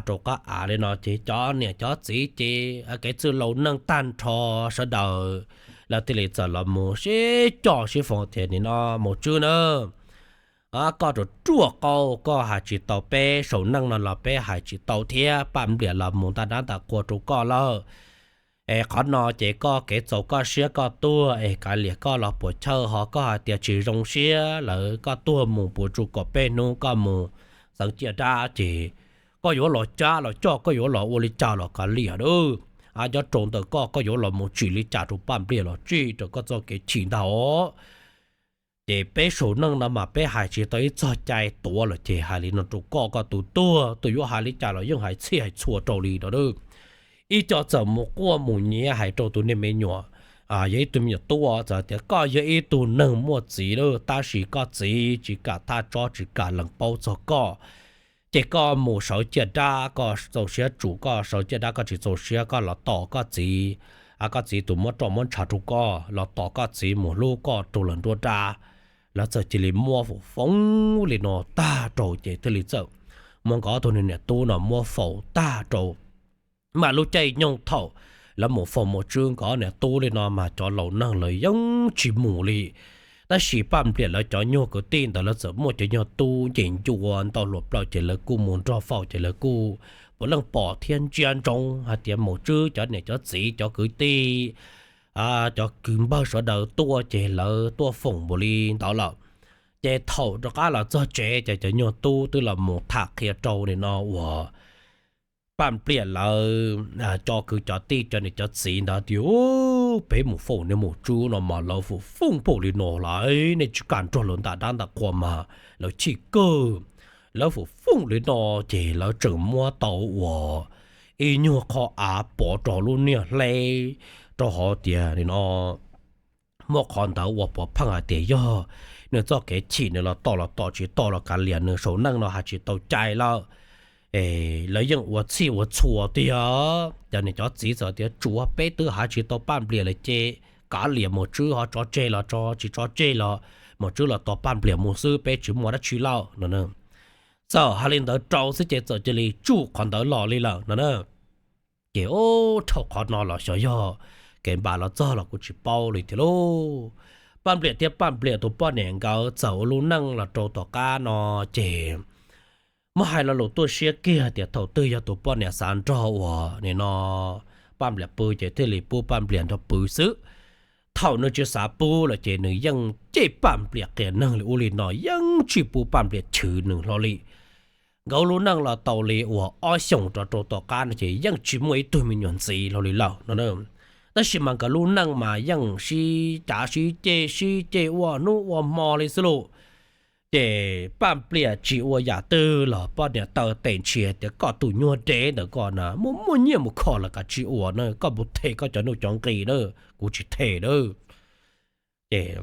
rau qab av li no ces cov niam cov txiv ces kev txwj laus neeg tag nrho sawv daws lawv thiaj li txawm los mus sib coj sib foos tias, Nim no Maum Tswb na, koj ruam ruam qau, koj hais tsis tau peb saum neej no los peb hais tsis tau thiab, Paj Npliam los mus nta dab nta qhua rau koj lawm. Es qhov no ces koj kev txaus koj siab koj tuag es kav liam koj los puas chawj, ho koj hais tias tsis zoo siab lawm koj tuag mus puas tsuas kaum peb hnub koj mus xeev ciaj dab ces koj yuav los cab los coj, koj yuav los ua li cas los kav liam a, nyob rau ntawm koj, koj yuav los mus tsim li cas rau Paj Npliam los tsim rau koj txoj kev chim ntag os. Ces peb saum neej no mas peb hais tsis tau ib txog cai tuav lawm ces hais li no rau koj, koj tus tuag tus yuav hais li cas los yeej hais txhij hais txhua rau li no. Ib co txawm mus quaj mus nyiav hais rau tus niag me nyuam, yog ib tug me nyuam tub txawm tias, Koj yog ib tug neeg muaj txiv lawm, tab sis koj txiv tsis kam thaj tsob tsis kam lees paub txog koj. Ces koj mus sawv ciaj dab koj txaus siab tsum, koj sawv ciaj dab koj tsis txaus siab koj los tos koj txiv, koj txiv tus muab roj muab ntshav rau koj, los tos koj txiv mus hlub koj rau lawm nruab dab. Lawv txawm cia li muab faus foob li no tag rau ces thiaj li txawm muab nkawd ob tug niag niam tub no muab faus tag rau. Mas lub caij nyoog thaum lawv mus faus Maum Tswb nkawd niam tub li no mas cov laus neeg lawv yeej tsis mus li. Tab sis Paj Npliam lawv cov nyuag kwv tij ntawd lawv txawm muaj cov nyuag tub nce ncua ntau hluas plaws ces lawv kuj mus nrog faus ces lawv kuj puav leej pom thiab ntsia ntsoov hais tias Maum Tswb cov niam cov txiv cov kwv tij cov kwv npawg sawv daws tuaj ces lawv tuaj foom npaum li ntawd lawm. Ces thaum rov qab los txog tsev ces cov nyuag tub twb los mus tham qhia rau nim no uas Paj Npliam lawv cov kwv cov tij cov niam cov txiv ntawd tias, Peb mus foom niag maum tswb no mas lawv foom fooj npaum li no lawm, nej tsis kam nrog lawv ntam dab ntam qhua mas lawv chim kawg. Lawv foom fooj li no ces lawv tseem muab tau uas ib nyuag qho av pov rau lub niag hleb, rau qhov tias nim no muaj qhov ntawd uas pov pheej hais tias yog nws txoj kev chim nws los tom los tom, tsis tom los kav liam, nws saum neej no hais tsis tau cai lawm. Lawv yeej ua txhij ua txhua tiag. Cov niam cov txiv txawm tias, Tsuav peb twb hais tsis tau Paj Npliam lawm ces kav liam, maum tswb ho tso tseg los tso, tsis tso tseg los maum tswb los tos Paj Npliam mus xwb, peb tsis muaj dab tsi lawm no. Txawm hais li ntawd rau xwb ces txawm cia li tsuj qhov ntawd los li lawm no na. Ces ub, dhau qhov no los xyov yog kev npam los txog los kuv tsis paub li tiag lauj. Paj Npliam thiab Paj Npliam tus poj niam nkawd txawm ua lub neej los rau tom qab no ces muab hais lo lus tuaj siab kiag tias thaum twg yog tus poj niam xav nrog uas nim no Paj Npliam pw ces thiaj li pub Paj Npliam nrog pw xwb. Thaum nws tsis xav pub lawm ces nws yeej cem Paj Npliam qias neeg li ub li no, yeej tsis pub Paj Npliam chwv nws hlo li. Nkawd lub neej los tau li uas ob xyoos rov rau tom qab no ces yeej tsis muaj ib tug me nyuam ntxiv hlo li lawm no. Tab sis mas nkawd lub neej mas yeej sib cav sib ceg sib ceg ua hnub ua hmo li xwb lauj. Ces Paj Npliam tsis ua yam twg los poj niam taw tes ntshias tias, Koj tus nyuag dev ntawm koj na, muaj muaj nyiaj mus kho los kav tsij ua na, koj mus them koj cov nuj cov nqi na, kuv tsis them na. Ces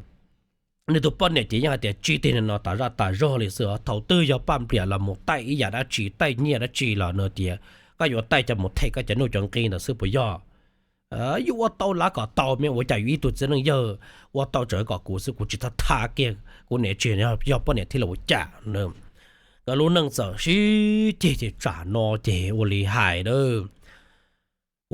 nws tus poj niam ces yeej hais tias, Tsis tiag, nim no tas zaj tas zog li xwb os. Thaum twg yog Paj Npliam los mus taij ib yam dab tsi, taij nyiaj dab tsi los nws tias, Koj yuav taij coj mus them koj cov nuj cov nqi ntawd xwb puas yog? Yuav ua tau lav kom tau me, ua cas yuav ib tug txiv neej yawg ua tau tseem kom kuv xwb, kuv tsis tau tha kiag kuv niam tsis yog poj niam thiab los ua cas? Nkawd lub neej txawm sib ceg ces tsam no ces ua li hais a,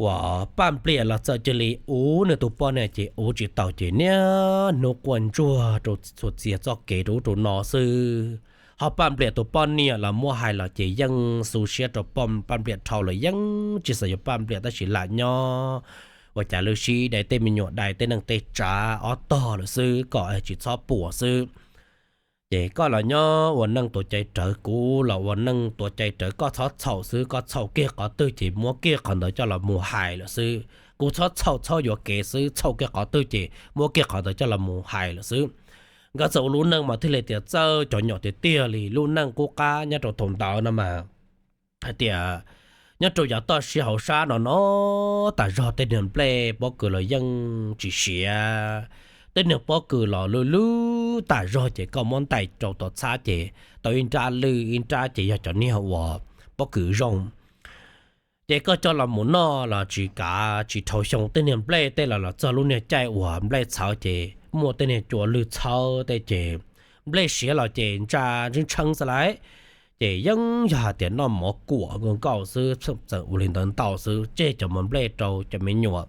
uas Paj Npliam los txawm cia li ua nws tus poj niam ces ua tsis tau ces niaj hnub quaj ntsuag rau txhua txhia txoj kev rau ub rau no xwb. Ho Paj Npliam tus poj niam los muab hais los ces yeej xu siab rau Paj Npliam dhau lawm, yeej tsis xav yuav Paj Npliam tab sis lam nyob ua cas lwj sib dai tej me nyuam dai tej neej tej tsav ob tog lawm xwb, kom tsis txhob puas xwb. Ces koj los nyob ua neej tuav cai rawv, kuv los ua neej tuav cai rawv, koj txhob txhaum xwb, koj txhaum kiag qhov twg ces muab kiag qhov ntawd coj los mus hais lawm xwb. Kuv txhob txhaum txhob yuam kev xwb, txhaum kiag qhov twg ces muab kiag qhov ntawd coj los mus hais lawm xwb. Nkawd txawm ua lub neej mas thiaj li tias txawj cov nyom tiag tiag li. Lub neej qub qab nyob rau thaum ntawd no mas hais tias nyob rau yav toj siab hauv sab no no tas zog, tej niag nplej pob kws los yeej tsis siav, tej niag pob kws los lwj lwj tas zog ces koj muab ntais rau tom txhab ces tau ib nrab lwj ib nrab ces yog cov niag uas pob kws zoo. Ces koj coj los mus noj los tsis kav tsis dhau xyoo, tej niag nplej tej los los txog lub niag caij uas nplej txhawv ces muaj tej niag cua lwj txhawb tej ces nplej siav los ces ntsa tshee tshee xwb lauj. Ces yeej yog hais tias noj mov kuam nkauj nkauj xwb, txawm ua li ntawd ntau xwb, tseg cov mov nplej rau cov me nyuam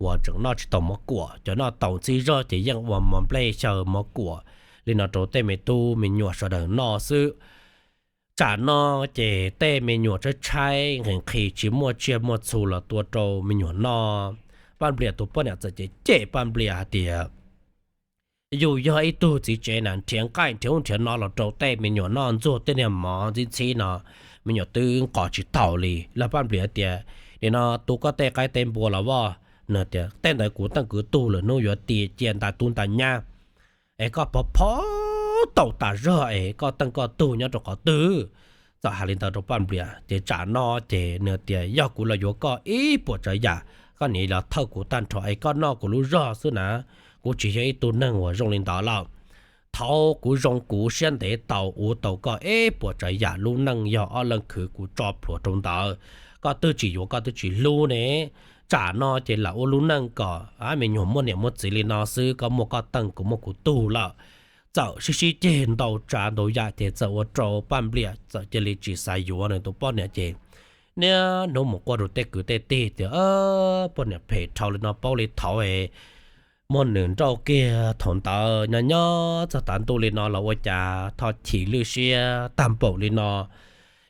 uas tseem noj tsis tau mov kuam, cov noj tau ntxhib zog ces yeej ua mov nplej xyaw mov kuam li no rau tej me tub me nyuam sawv daws noj xwb. Tsam no ces tej me nyuam tshaib tshaib nqhis nqhis tsis muaj tsiaj muaj txhu los tua rau me nyuam noj. Paj Npliam tus poj niam txawm cem cem Paj Npliam hais tias, Yus yog ib tug txiv tsev na, nrhiav nqaij nrhiav ub nrhiav no los rau tej me nyuam noj ntxuag tej niag mov ntxhib ntxhib no, me nyuam twb nqos tsis taus li. Los Paj Npliam tias, Nim no tu koj tej qaib tej npua los as. Nws tias, Tej ntawd kuv teej kwv tug lwm hnub yuav cia ntais tub ntais nyab, es koj pov phob tau tas zog es koj teej koj tug nyob rau qhov twg? Txawm hais li ntawd rau Paj Npliam ces tsam no ces nws tias, Yog kuv los yuav koj ib puas tsav yam, koj nim los thawj kuv tag nrho es koj noj kuv lub zog xwb na. Kuv tsis yog ib tug neeg uas zoo li ntawd lawm. Thaum kuv zoo kuv siab ntev tau ua tau koj ib puas tsav yam, lub neej yog ob leeg khwv kuv tso plhuav rau ntawd. Koj twb tsis yuav koj twb tsis hlub ne. Tsam no ces lam ua lub neej kom me nyuam muaj niam muaj txiv li no xwb, koj muaj koj teej kuv muaj kuv tug lawm. Txawm sib sib ceg ntau tsav ntau yam ces txawm ua rau Paj Npliam txawm cia li tsis xav yuav nws tus poj niam ces niaj hnub mus quaj rau tej kwv tej tij tias, Poj niam phem dhau li no, paub li thaud es muab nws nrauj kiag thaum ntawd, nyob nyob txog tav ntuj li no los ua cas tho chim lwj siab tag npaum li no.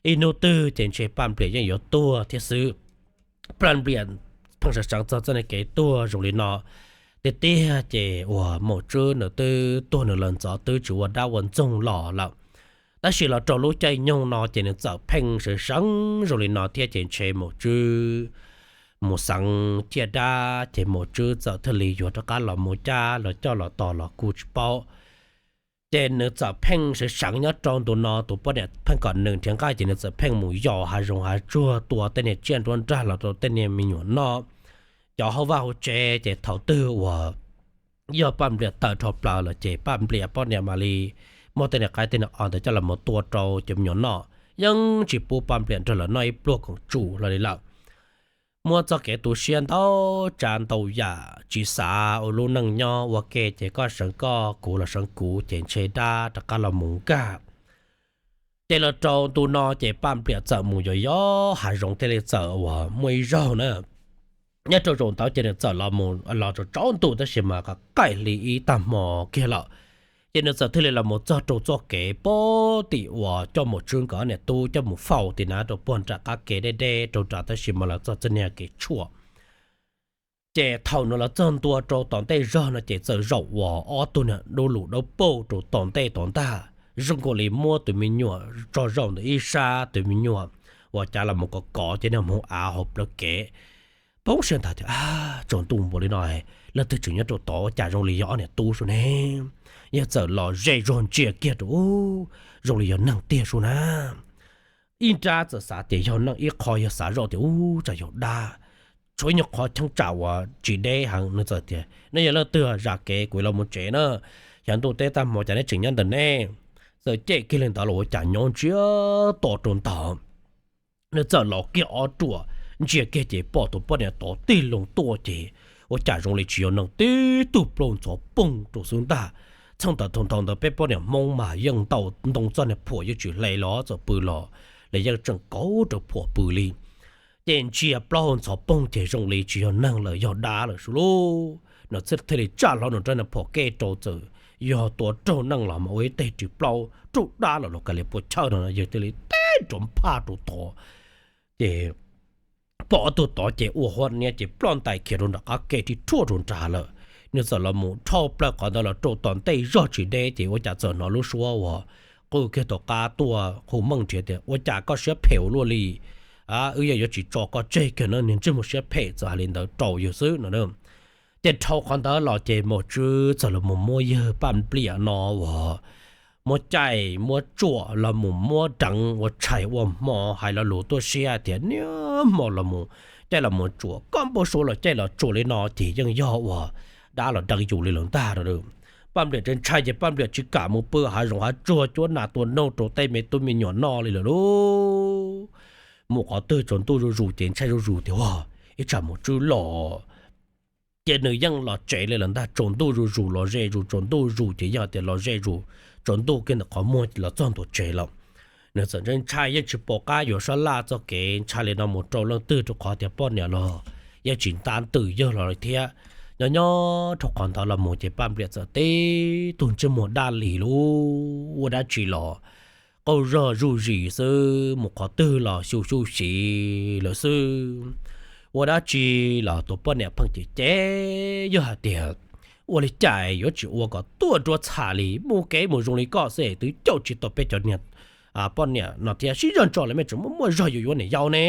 Ib hnub twg ces ntshe Paj Npliam yeej yuav tuag thiab xwb. Paj Npliam pheej seev seev txog txoj kev tuag zoo li no. Tiag tiag ces uas Maum Tswb nws twb tuag nws los ntxov twb tsis ua dab ua ntxoog los lawm, tab sis los rau lub caij nyoog no ces nws txawm pheej sawv seev zoo li no thiab ces ntshe Maum Tswb mus xeev ciaj dab ces Maum Tswb txawm thiaj li yuav rov qab los mus cab los coj los tos los kuj tsis paub. Ces nws txawm pheej sawv seev nyob rau ntu no tus poj niam pheej kom nws nrhiav nqaij ces nws txawm pheej mus yos hav zoov hav tsuag tua tej niag tsiaj nruab nrag los rau tej niag me nyuam noj. Cov hauv vaj hauv tsev ces thaum twg uas yog Paj Npliam tawm dhau plaws lawm ces Paj Npliam poj niam mam li muab tej niag qaib tej niag os ntawd coj los mus tua rau cov me nyuam noj, yeej tsis pub Paj Npliam nrog lawv noj ib pluag koom tsum hlo li lawm. Muab txoj kev tu siab ntau tsav ntau yam tsis xav ua lub neej nyob ua ke ces koj seev koj kuv los seev kuv ces ntshe dab rov qab los mus nkag. Ces los rau ntu no ces Paj Npliam txawm mus yos yos hav zoov thiaj li txawm uas muaj ib zaug na, nyob rau zaum ntawd ces nws txawm los mus los tsaus ntuj tab sis mas qaim hli ib tag hmo kiag lawm. Ces nws txawm thiaj li los mus txog rau txoj kev pem tim uas coj Maum Tswb nkawd niam tub coj mus faus tim na rau puag nram qab ke deb deb rau nram tab sis mas los txog txoj niag kev tshuam. Ces thaum nws los txog ntua rau tom ntej zog no ces txawm zaum uas ob tug niag dub lus dawb paug rau tom ntej tom ntag, zoo nkaus li muab tus me nyuam tso zaum ntawm ib sab, tus me nyuam ua cas los mus kov kov ces niag hmoov av hauv plawv kev. Poob siab ntag tias, tsaus ntuj npaum li no, leej twg tseem nyob rau tod ua cas zoo li yog ob niam tub sub ne? Yog txawm los ze zog ntsia kiag rau, zoo li yog neeg tiag sub na. Ib nrab txawm xav tias yog neeg, ib qho yog xav zoj tias ub tsam yog dab. Tshuav ib nyuag qho cheeb tsam uas tsis deb heev, nws txawm tias, nej yog leej twg zam kev kuv los mus tsev na, xyov ntuj teb tag hmo cas neb tseem nyob ntawm ne. Txawm cem kiag li ntawd los ua cas nyob ntsia to rau ntawd, nws txawm los kiag ob ruam, ntsia kiag ces pom tus poj niam tod tig loo tuaj ces ua cas zoo li tsis yog neeg, tib tug plaub ntxhov poog rau xwb ntag. Txheej ntawd thaum ntawd peb poj niam Hmoob mas yeej ntau ntoo txoj niag phuam yeej tsis hle los txawm pw los, los yeej tseem kauv rau phuam pw li. Ces ntsia plaub hau ntxhov poog ces zoo li tsis yog neeg lawm, yog dab lawm sub lub. Nws thiaj li tsa hlo nws rab niag phom kej rau, txawm yog tua raug neeg los mas ua ib teg ris plaub raug dab los los kav liam puas chawj no yawg thiaj li teb nrov nphaj rau tod. Ces pom ob tug tod ces ua huab niab ces ploj ntais khiav rau nram qab ke ris rhuaj rau nrad lawm. Nws txawm los mus dhau plaws qhov ntawd los rau tom ntej zog tsis deb ces ua cas txawm hnov lub suab uas qw kiag tom qab tuaj hu meej nrhiav tias, ua cas koj siab phem ua luaj li? Wb yeej yuav tsis tso koj tseg kiag na, niag ntsej muag siab phem, txawm hais li ntawd rau yawg xwb no. Ces dhau qhov ntawd los ces Maum Tswb txawm los mus muab yawg Paj Npliam no uas muab caij muab tsuam los mus muab deev ua tshais ua hmo, hais lo lus tuaj siab tias niaj hmo los mus caij los mus tsuam, koj npau suav los caij los tsuam li no ces yeej yog uas dab los deev yus li lawm ntag no. Paj Npliam ntshai ntshai ces Paj Npliam tsis kam mus pw hav zoov hav tsuag cuab nas tua noog rau tej me tub me nyuam noj li lawm lauj. Mus qhov twg tsaus ntuj zuj zus ces ntshai zuj zus tias ua ib tsam Maum Tswb los ces nws yeej los tsev li lawm ntag. Tsaus ntuj zuj zus los ze zus, tsaus ntuj zus ces yog tias los ze zus, tsaus ntuj kiag ntawm qhov muag los txog ntua tsev lawm. Nws txawm ntshai ntshai yeej tsis pom qab yuav sab laj txoj kev ntshai li no mus rau leej twg rau qhov tias poj niam los yeej tsis ntab ntws yawg los li thiab. Nyob nyob rau qhov ntawd los mus ces Paj Npliam txawm tib tug ntsej muag daj li lub ua dab tsi los qaug zog zuj zis xwb, mus qhov twg los xyu xyu xis lawm xwb. Ua dab tsi los tus poj niam pheej cem cem, yog hais tias ua li cas yuav tsis ua kom tuaj nruab txha li, mus kev mus zoo li koj xwb es twb caum tsis tau peb cov niag poj niam no thiab, sib zog ntso los mej tseem muaj muaj zog yuav yuav niam yau ne.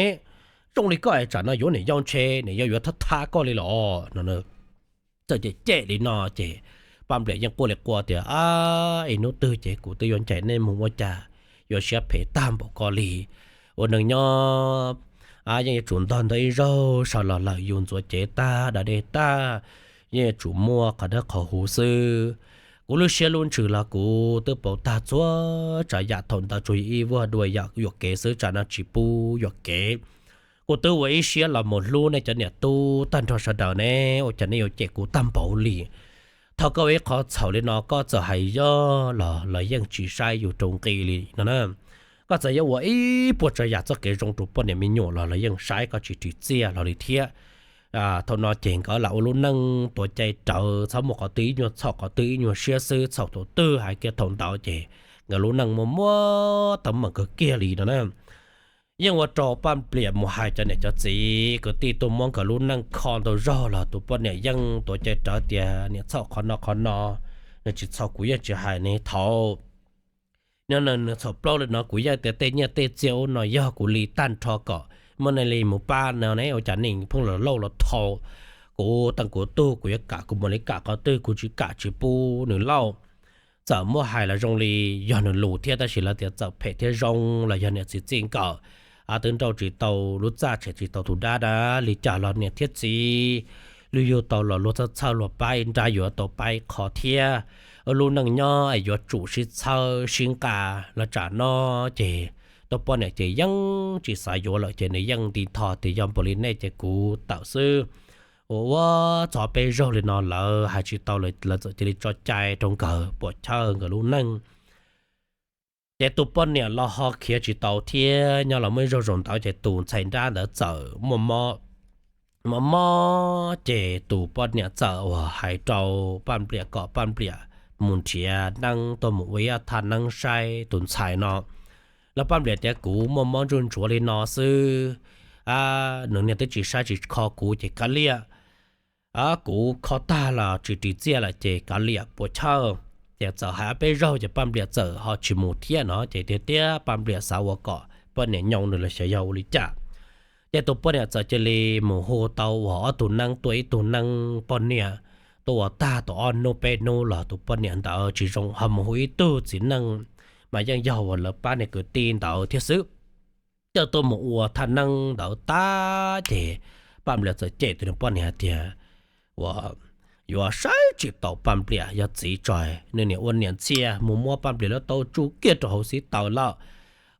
Zoo li koj es tsam no yuav niam yau ntshe niam yau yuav thab thab koj li los no. Txawm cem cem li no ces Paj Npliam yeej quaj li quaj tias, ab, ib hnub twg ces kuv twb yuav ncaim nej mus ua cas yuav siab phem tag npaum koj li. Ua neeg nyob yeej yuav tsum ntog ntog ib zaug, sau los lawm yus ntxuav cev tag da dej tag, yeej yuav tsum muaj qhov dawb qhov huv xwb. Kuv lub siab lub ntsws los kuv twb pauv tag txhua tsav yam, thaum ntawd tsuas yog ib vuag dua yam yuam kev xwb, tsam no tsis pub yuam kev. Kuv twb ua ib siab los mus hlub nej cov niam tub tag nrho sawv daws ne, ua cas nej yuav cem kuv tag npaum li? Thaum koj ua ib qho txhaum li no koj txawm hais yog los lawv yeej tsis saib yus rau nqi li no na. Koj txawm yuav ua ib puas tsav yam txoj kev zoo rau poj niam me nyuam los lawv yeej saib koj tsis ris txiaj hlo li thiab. Thaum no ces nkawd lam ua lub neej tuav cai rawv, txhob muaj qhov twg ib nyuag txhaum qhov twg ib nyuag siab xwb, txhaum thaum twg hais kiag thaum ntawd ces nkawd lub neej muaj muab teeb meem kawg kiag li no na. yeej ua rau Paj Npliam mus hais cov niam cov txiv kwv tij tuaj muab nkawd lub neej kho ntau zaug los tus poj niam yeej tuav cai rawv tias niam txhaum qhov no qhov no, nws tsis txhaum kuv yeej tsis hais ne. Thaum no nws txhaum plaub li no kuv yeej tias tej nyiaj tej txiaj ub no yog kuv li tag nrho kom muaj neeg li mus pab no ne, ua cas neeg pheej los lauj los thau kuv, teej kuv tug, kuv yuav kam kuv mam li kam, qhov twg kuv tsis kam tsis pub nws lauj. Txawm muab hais los zoo li yog nws lus thiab tab sis lawv tias txawm phem thiab zoo los yog niam txiv txij nkawm twb nrauj tsis tau lub txaj tshem tsis tau tus dab dab li cas los niam thiab txiv lub yug tau los luag txhawj txhawj luag pab ib nrab yuav tau pab ib qho thiab. Lub neej nyob es yuav tsum sib txhawb sib nqa los tsam no ces tus poj niam ces yeej tsis xav yuav lawm ces nws yeej nti tho tias yog npaum li nej ces kuv tawm xwb. Ua ua txog peb zaug li no lawv hais tsis tau lawm, lawv txawm cia li tso cai rau nkawd puas chawj nkawd lub neej. Ces tus poj niam los ho khiav tsis tau thiab nyob los muaj ib zaug zaum ntawd ces tus ntxhais nrab ntawd txawm muaj mob. Mob mob ces tus poj niam txawm uas hais rau Paj Npliam kom Paj Npliam mus nrhiav neeb tuaj mus ua ib thaj neeb saib tus ntxhais no. Los Paj Npliam tias kuv muaj mob ntsuj ntsuav li no xwb, nws niag twb tsis saib tsis kho kuv ces kav liam, kuv kho tag los tsis ris txiaj lawm ces kav liam puas chawj. Ces txawm hais ob peb zaug ces Paj Npliam txawm ho tsis mus thiab no ces tiag tiag Paj Npliam xav ua kom poj niam nyoo nws los xyov yog ua li cas. Ces tus poj niam txawm cia li mus hu tau uas ob tug neeb tuaj ib tug neeb poj niam tuaj ua tag tau ob hnub peb hnub los tus poj niam ntawd tsis zoo ho mus hu ib tug txiv neej mas yeej yog uas lawv pab niag kwv tij ntawd thiab xwb. Coj tuaj mus ua thaj neeb ntawd tag ces Paj Npliam txawm cem tus niag poj niam hais tias uas yuav saib tsis taus Paj Npliam, yog txiv tso nws niam ua niam ntxhias mus muab Paj Npliam lub tau tsuj kiag rau hauv xib taws lawm.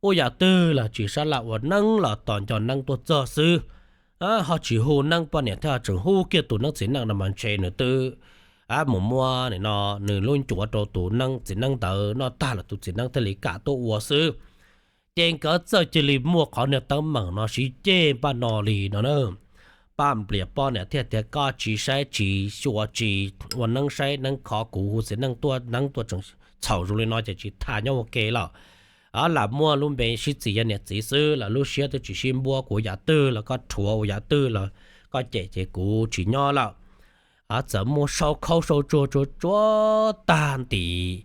Ua yam twg los tsis sab laj ua neeb los tos nco neeb tuaj txog xwb, ho tsis hu neeb poj niam thiab ho tseem hu kiag tus neeb txiv neej no mas ntshe nws twb mus muab no nws lub ncuav rau tus neeb txiv neej ntawd noj tag los tus txiv neej thiaj li kam tuaj ua xwb. Ces nkawd txawm cia li muaj qhov niag teeb meem no sib ceg npaj no li no na. Paj Npliam poj niam thiaj tias koj tsis saib tsis xyuas tsis ua neeb saib neeb kho kuv, hu txiv neej tuaj neeb tuaj tseem txhaum zoo li no ces tsis tham nyob ua ke lawm. Lam muaj lub npe sib txis yog niam txiv xwb los lub siab twb tsis sib npuab, kuv yam twg los koj rhuav, ua yam twg los koj cem ces kuv tsis nyob lawm. Txawm muaj sau khaub sau tsuag tsuag tsuag tag ntim,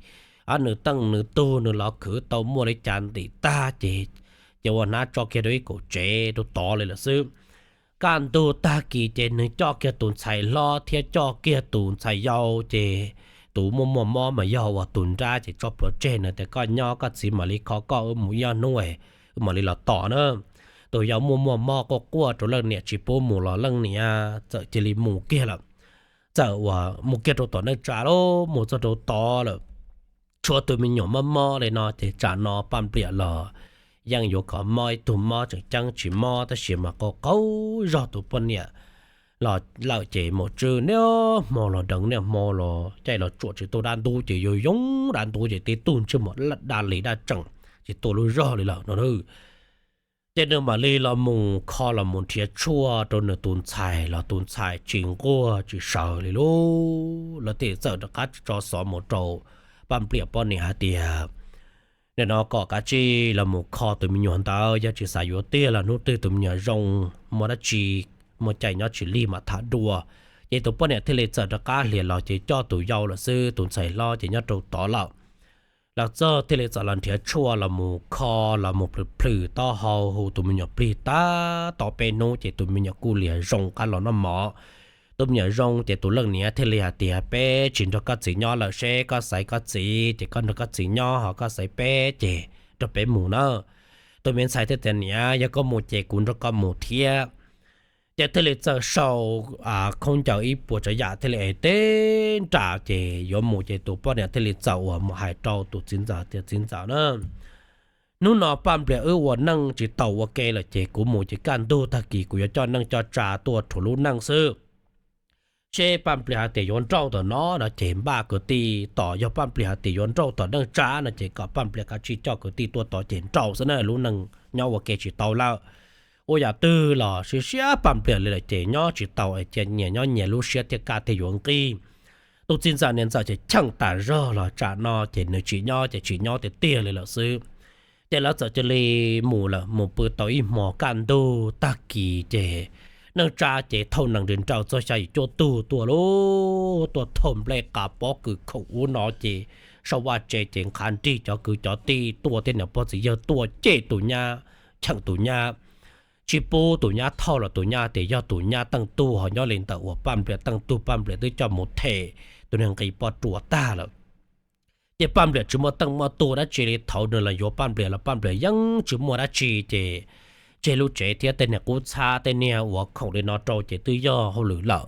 nws teej nws tug nws los khwv tau muaj li cas ntim tag ces, ces ua hnab tso kiag rau ib kaum tsev rau tod li lawm xwb. Kaj ntug tag kis ces nws coj kiag tus ntxhais hlob thiab coj kiag tus ntxhais yau ces tus muaj muaj mob mas yog uas tus nrab ces tso plhuav tseg, nws tias koj nyob koj txiv mam li kho koj, wb mus ib ob hnub wb mam li los tos na. Tus yau muaj muaj mob quaj quaj rau leej niam tsis pub mus los leej niam txawm cia li mus kiag lawm. Txawm uas mus kiag rau tom neej tsa lawm, mus txog rau tod lawm, tshuav tus me nyuam mob mob li no ces tsam no Paj Npliam los yeej yuav kom mob ib tug mob tseem ceeb tsis mob tab sis mas qaug qaug zog tus poj niam los lawm ces mus tswb niaj hmo los deev niaj hmo los caij los tsuam tsis tuaj, dab ntub ces yuav yoov dab ntub ces tib tug ntsej muag daj li daj tseem tsis tuaj lub zog li lawm no. Ces nws mam li los mus kho los mus nrhiav tshuaj rau nws tus ntxhais los tus ntxhais tsis nquag tsis sawv li lauj. Lawv thiaj txawm rov qab tso xov mus rau Paj Npliam poj niam hais tias nim no kom kav tsij los mus kho tus me nyuam ntawd, yog tsis xav yuav tiag los hnub twg tus me nyuam zoo, muaj dab tsi, muaj caij nyob tsis lig mam tham dua. Ces tus poj niam thiaj li txawm rov qab hlias los ces coj tus yau lawm xwb, tus ntxhais hlob ces nyob rau tod lawm. Los txog thiaj li txawm los nrhiav tshuaj los mus kho los mus plhws plhws taub hau hu tus me nyuam plig tag tau peb hnub ces tus me nyuam kuj liam zoo qab los noj mov. Tus me nyuam zoo ces tus leej niam thiaj li hais tias peb tsis nrog koj txiv nyob lawm, seb koj xaiv koj txiv ces koj nrog koj txiv nyob, ho koj xaiv peb ces nrog peb mus na. Tus me ntxhais thiaj tias niam, yog koj mus ces kuv nrog koj mus thiab. Ces thiaj li txawm sau khaub ncaws ib puas tsav yam thiaj li es teb nram ces yuav mus ces tus poj niam thiaj li txawm uas mus hais rau tus txiv ntxawm tias txiv ntxawm na, hnub no Paj Npliam wb ua neej tsis tau ua ke lawm ces kuv mus ces kaj ntug tag kis kuv yuav coj neej coj tsa tuaj rhuav lub neej xwb. Seb Paj Npliam hais tias yuav nrauj tom no no ces npaj kwv tij tos, yog Paj Npliam hais tias yuav nrauj tom neej tsa no ces kom Paj Npliam kav tsij coj kwv tij tuaj tod ces nrauj xwb na, lub neej nyob ua ke tsis tau lawm. Ua yam twg los siab siab Paj Npliam li lawm ces nyob tsis tau es cia nyias nyob nyias lub siab thiaj kaj thiaj yuav nqig. Tus txiv ntxawm niam ntxawm ces cheem tas zog los tsam no ces nws tsis nyob ces tsis nyob tiag tiag li lawm xwb. Ces lawv txawm cia li mus lawm, mus pw tau ib hmo kaj ntug tag kis ces neej tsa ces thauj nees nraws txog xya yim cuaj tug tuaj lauj, tuaj thauj nplej qas pob kws khoom ub no ces sab vaj tse ces nqhis nrig cov kwv cov tij tuaj thiab niam pog txiv yawg tuaj cem tus nyab, cheem tus nyab, tsis pub tus nyab thauj los tus nyab tias yog tus nyab teej tug ho nyob li ntawm uas Paj Npliam teej tug, Paj Npliam twb coj mus them tus niag nqi poj ruam tag lawm. Ces Paj Npliam tsis muaj teej muaj tug dab tsi li, thaum nws los yuav Paj Npliam los Paj Npliam yeej tsis muaj dab tsi ces tseg lub tsev thiab tej niag qub txhab tej niag uas khoom li no rau ces twb yog hauj lwm lawm.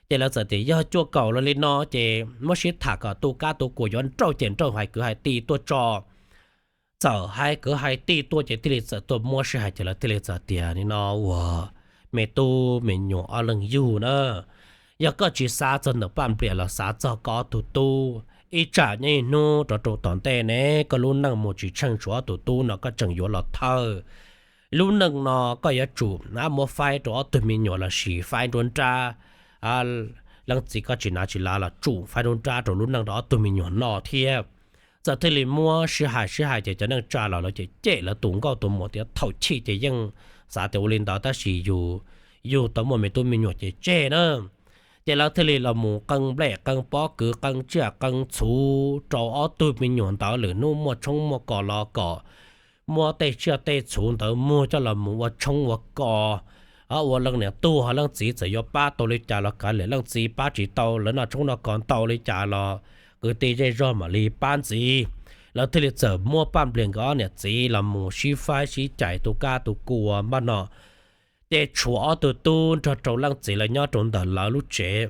Ces lawv txawm tias yog cuaj kaum los li no ces muab sib tham kom tu kab tu kuas yuav nrauj ces nrauj, hais kwv hais tij tuaj tso. Txawm hais kwv hais tij tuaj ces thiaj li txawm tuaj muab sib hais ces lawv thiaj li txawm tias li no uas me tub me nyuam ob leeg yug na, yog koj tsis xav txog ntawm Paj Npliam los xav txog koj ob tug tub. Ib tsam nyob ib hnub rov rau tom ntej ne koj lub neej mus tsis tsheej tshuav ob tug tub no koj tseem yuav los thawj. Lub neej no koj yuav tsum muab faib rau ob tug me nyuam lossis faib nruab nrab. Leej txiv koj tsis hnav tsis lav los tsum faib nruab nrab rau lub neej rau ob tug me nyuam no thiab. Txawm thiaj li muab sib hais sib hais ces cov neej tsa los lawv cem cem lawv tus nkauj tus muam tias thaum chiv ces yeej xav tias ua li ntawd tab sis yus, yus tau muaj me tub me nyuam ces tseg na. Ces lawv thiaj li los mus qee nplej qee pob kws qee tsiaj qee txhuv rau ob tug me nyuam ntawd, lwm hnub muaj tshoob muaj kos los kom muab tej tsiaj tej txhuv ntawd muag coj los mus ua tshoob ua kos. Ua leej niam tug ho leej txiv txawm yuav pab tau li cas los kav liam, leej txiv pab tsis tau lawv noj tshoob noj kos ntau li cas los kwv tij zej zog mam li pab ntxiv. Lawv thiaj li txawm muab Paj Npliam nkawd ob niam txiv los mus sib faib sib cais tu kab tu kuas npaj no. Ces tshuav ob tug tub nrog rau leej txiv lawv nyob rau ntawm lawv lub tsev.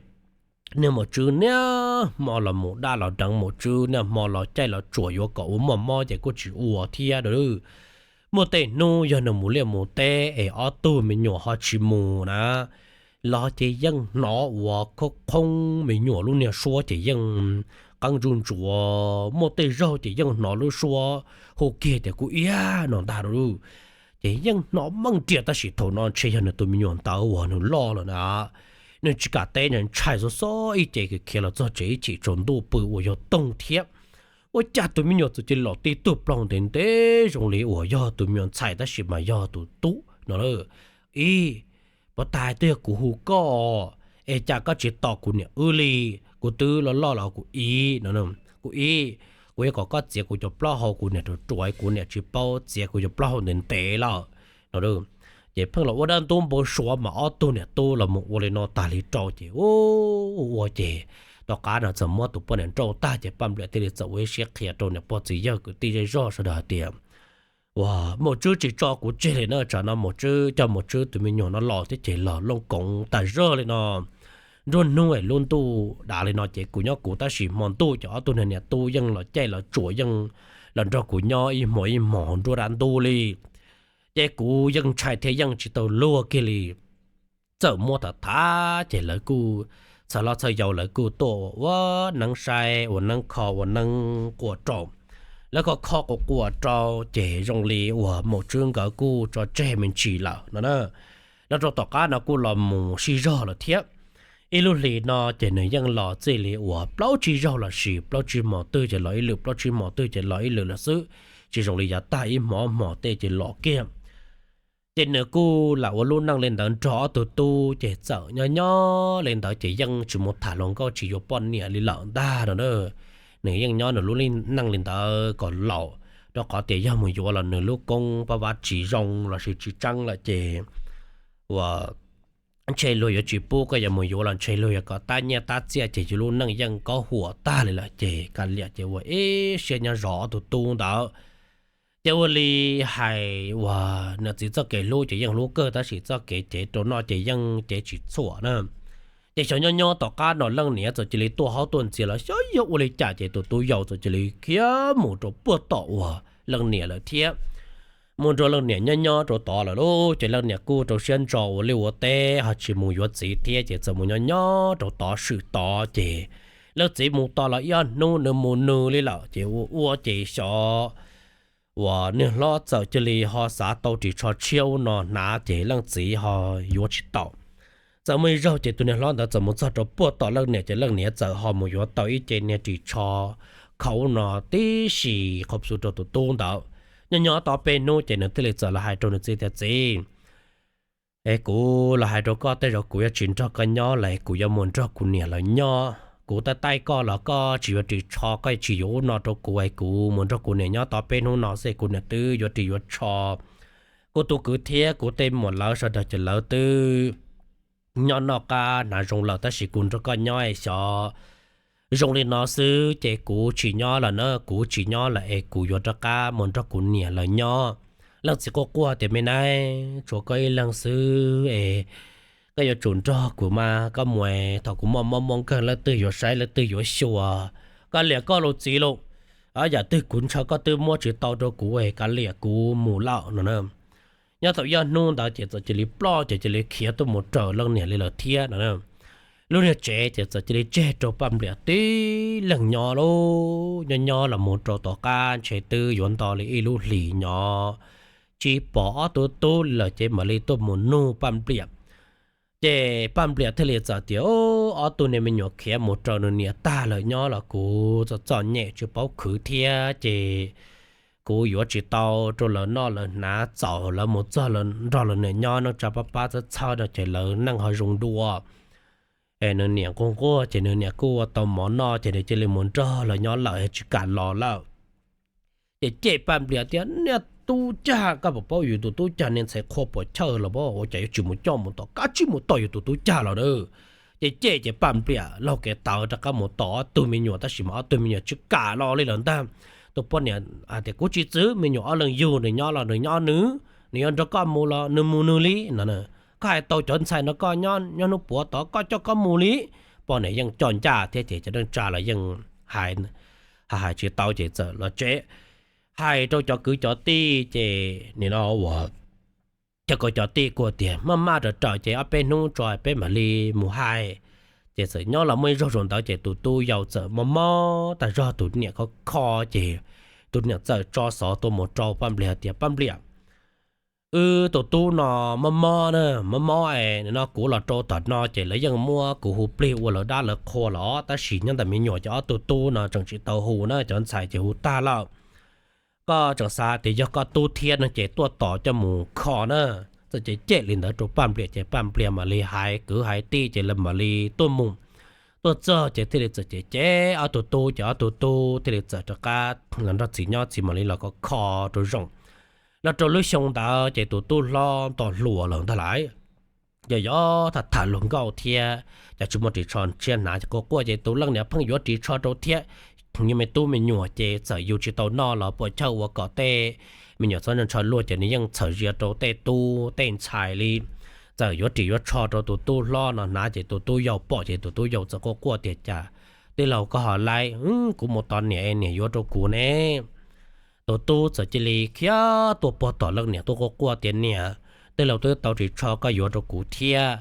Niag Maum Tswb niaj hmo los mus dab los deev, Maum Tswb niaj hmo los caij los tsuam yuav kom ua muaj mob ces kuj tsis ua thiab. Muaj tej hnub yog nws mus liaj mus teb es ob tug me nyuam ho tsis mus na, los ces yeej hnov ua khoob khoob me nyuam lub niag suab ces yeej qeeb ntsuj ntsuav. Muaj tej zaug ces yeej hnov lub suab hu kiag tias kuv iab no ntag lauj. Ces yeej hnov meej riam tab sis thaum no ntshe yog nws tus me nyuam ntawd uas nws loj lawm na, nws tsis kam teb, ntshai xob xob ib ce khiav los txog tsev ib chim tsaus ntuj pw uas yog toog thiab. Ua cas tus me nyuam txawm cia li los tib tug plaub hau ntev ntev zoo li uas yog tus me nyuam ntxhais tab sis mas yog tus tub no lawm. Ib, puas tas twb yog kuv hu koj es cas koj tsis tos kuv niam wb li? Kuv twb loj loj los kuv ib no, kuv ib, kuv yuav kom koj txiav kuv cov plaub hau, kuv niam ruam ruam kuv niam tsis paub txiav kuv cov plaub hau ntev ntev lawm no. Ces pheej los ua dab ntub npau suav mas ob tug niam tub los mus ua li no tag li rau ces ua ua ces tom qab no txawm muab tus poj niam nrauj tag ces Paj Npliam thiaj li txawm ua ib siab qhia rau niam pog txiv yawg kwv tij zej zog sawv daws hais tias Uas Maum Tswb tsis tso kuv tseg li na, tsam no Maum Tswb coj Maum Tswb tus me nyuam no los thiab ces los looj koov tas zog li no. Nruab hnub es lub ntuj dav li no ces kuv nyob kuv tab sis hmo ntuj ces ob tug niag niam tub yeej los caij los tsuam yeej los nrog kuv nyob ib hmos ib hmos hauv nruab dab ntub li. Ces kuv yeej ntshai thiab yeej tsis tau luag kiag li. Txawm muab tham tham ces lawv kuj, txhua hlob txhua yau lawv kuj tuaj ua neeb saib ua neeb kho ua neeb quas rau. Lawv kho kho quas quas rau ces zoo li uas Maum Tswb nkawd kuj tso tseg me ntsis lawm no na. Los rau tom qab no kuj los mus sib zog lawm thiab. Ib lub hlis no ces nws yeej los txij li uas plaub tsib zaug los sis plaub tsib hmos twg ces los ib lwm, plaub tsib hmos twg ces los ib lwm lawm xwb, tsis zoo li yav tag ib hmos ob hmos tej ces los kiag. Ces nws kuj lam ua lub neej li ntawd nrog ob tug tub ces txawm nyob nyob li ntawd ces yeej tsis mus tham hluas nkauj tsis yuav poj niam li lawm ntag no na. Nws yeej nyob nws lub neej li ntawd kom laus, rau qhov tias yog mus yuav los nws lub koob pab vab tsis zoo los sis tsis tseeb lawm ces uas ntshe luag yuav tsis pub koj yuav mus yuav los ntshe luag yuav kom tab nyiaj tab txiaj ces yus lub neej yeej kob huam tag li lawm ces kav liam ces ua ib siab nyob zov ob tug tub ntawd. Ces ua li hais uas niam txiv txoj kev hlub ces yeej hlub kawg tab sis txoj kev cev rau noj ces yeej cev tsis txhuam na. Ces xyov nyob nyob tom qab no leej niam txawm cia li tuaj haub tuaj ntxias los xyov yog ua li cas ces tus tub yau txawm cia li khiav mus rau puag tom uas leej niam lawm thiab. Mus nrog leej niam nyob nyob rau tod lawm lauj, ces leej niam kuj rau siab ntso ua liaj ua teb ho tsis mus yuav txiv thiab ces txawm mus nyob nyob rau tod swm tod ces leej txiv mus tos los ib ob hnub nws mus nws li lawm ces ua ua ces xyov uas niag hlob txawm cia li ho xav tau ris tsho tshiab ub no hnav ces leej txiv ho yuav tsis tau. Txawm muaj ib zaug ces tus niag hlob ntawd txawm mus txog rau puag tom leej niam ces leej niam txawm ho mus yuav tau ib ce niag ris tsho khau ub no tib si qhov xu rau tus tub ntawd. Nyob nyob tau peb hnub ces nws thiaj li txawm los hais rau nws txiv tias, Txiv, es kuv los hais rau koj, tej zaum kuv yuav tsis nrog koj nyob lawm, kuv yuav mus nrog kuv niam lawv nyob. Kuv taij taij koj los koj tsis yuav ris tsho, koj tsis yuav ub no rau kuv es kuv mus nrog kuv niam nyob tau peb hnub no xwb kuv niam twb yuav ris yuav tsho. Kuv tus kwv thiab kuv tej muam lawv sawv daws ces lawv twb nyob noj qab hnav zoo lawm, tab sis kuv nrog koj nyob es xyov zoo li no xwb ces kuv tsis nyob lawm na, kuv tsis nyob lawm es kuv yuav rov qab mus nrog kuv niam lawv nyob. Leej txiv quaj quaj tias, Me nab, tshuav koj ib leeg xwb es koj yuav tsum nrog kuv mas, koj mus es thaum kuv muaj mob muaj nkeeg leej twg yuav saib leej twg yuav xyuas. Kav liam koj los txiv lauj, yam twg kuv ntshaw koj twb muab tsis tau rau kuv es kav liam kuv mus lawm no na. Nyob thaum yog hnub ntawd ces txawm cia li ploj ces cia li khiav tuaj mus raws leej niam li lawm thiab no. Lub niag tsev ces txawm cia li tseg rau Paj Npliam tib leeg nyob lauj. Nyob nyob los mus rau tom qab ntshe twb yuav nto li ib lub hlis nyob tsis pom ob tug tub lawm ces mam li tuaj mus nug Paj Npliam. Ces Paj Npliam thiaj li txawm tias, Ob tug niag me nyuam khiav mus raws nws niam tag lawm nyob los kuv txom txom nyem tsis paub khwv thiab ces kuv yuav tsis tau rau lawv noj lawv hnav, txaus lawv mus txog nrog lawv niam nyob neej tsa pab pab txhawb txhawb no ces lawv neej ho zoo dua. Es nws niam nquag nquag ces nws niam kuj ua tau mov noj ces nws cia li mus nrog lawv nyob lawm tsis kam los lawm. Ces cem Paj Npliam tias, Niag tub cag, koj puas paub yus tus tub cag niag ntxhais qhua puas chawj los ua cas yuav tsis mus coj mus tom, kab tsib mus tom yus tus tub cag los na. Ces cem ces Paj Npliam laug kev tawv rov qab mus tom ob tug me nyuam tab sis mas ob tug me nyuam tsis kam los li lawm ntag. Tus poj niam hais tias, Kuv tsis txwv, me nyuam ob leeg yug, nws nyob los nws nyob nws, nws yuav nrog koj mus los nws mus nws li no. Koj hais tau cov ntxhais no koj nyob hnub puav tod koj coj koj mus li. Poj niam yeej coj ncaj thiab ces cov neej tsa los yeej hais, hais tsis tau ces txawm los tsev. Hais rau cov kwv cov tij ces nim no uas cov kwv cov tij kuj tias, Maj maj raws raws ces ob peb hnub tso peb mam li mus hais. Ces txawm nyob los muaj ib zaug zaum ntawd ces tus tub yau txawm mob mob tag zog, tus niam kho kho ces tus niam txawm tso xov tuaj mus rau Paj Npliam hais tias, Paj Npliam, wb tus tub no mob mob na, mob mob es no kuv los rau tom no ces lawv yeej muab kuv hu plig ua lawv dab lawv qhua los tab sis nyob ntawm me nyuam ces ob tug tub no tseem tsis tau hu na, cov ntxhais ces hu tag lawm. Koj tseem xav tias yog koj tub thiab no ces tuaj tos coj mus kho na. Txawm cem cem li ntawd rau Paj Npliam ces Paj Npliam mam li hais kwv hais tij ces lawv mam li tuaj mus. Tuaj txog ces thiaj li txawm cem cem ob tug tub ces ob tug tub thiaj li txawm rov qab los nrog txiv nyob, txiv mam li los kho kho rau zoo. Los rau lub xyoo ntawd ces tus tub hlob nto hluas lawm ntag lauj. Yog yog tham tham hluas nkauj thiab, cov tsis muaj ris tsho tshiab hnav ces quaj quaj ces tus leej niam pheej yuav ris tsho rau thiab. Yus me tub me nyuam ces txawm yus tsis tau noj los puas chawj ua kom tej me nyuam txhob ntshaw luag ces nws yeej txhawm zia rau tej tub tej ntxhais li. Txawm yuav ris yuav tsho rau tus tub hlob no hnav ces tus tub yau pom ces tus tub yau txawm quaj quaj tias, Cas tij laug koj ho laib, kuv mus tos niam es niam yuav rau kuv ne. Tus tub txawm cia li khiav tuaj puag tom leej niam tuaj quaj quaj tias, Niam, tij laug twb tau ris tsho koj yuav rau kuv thiab.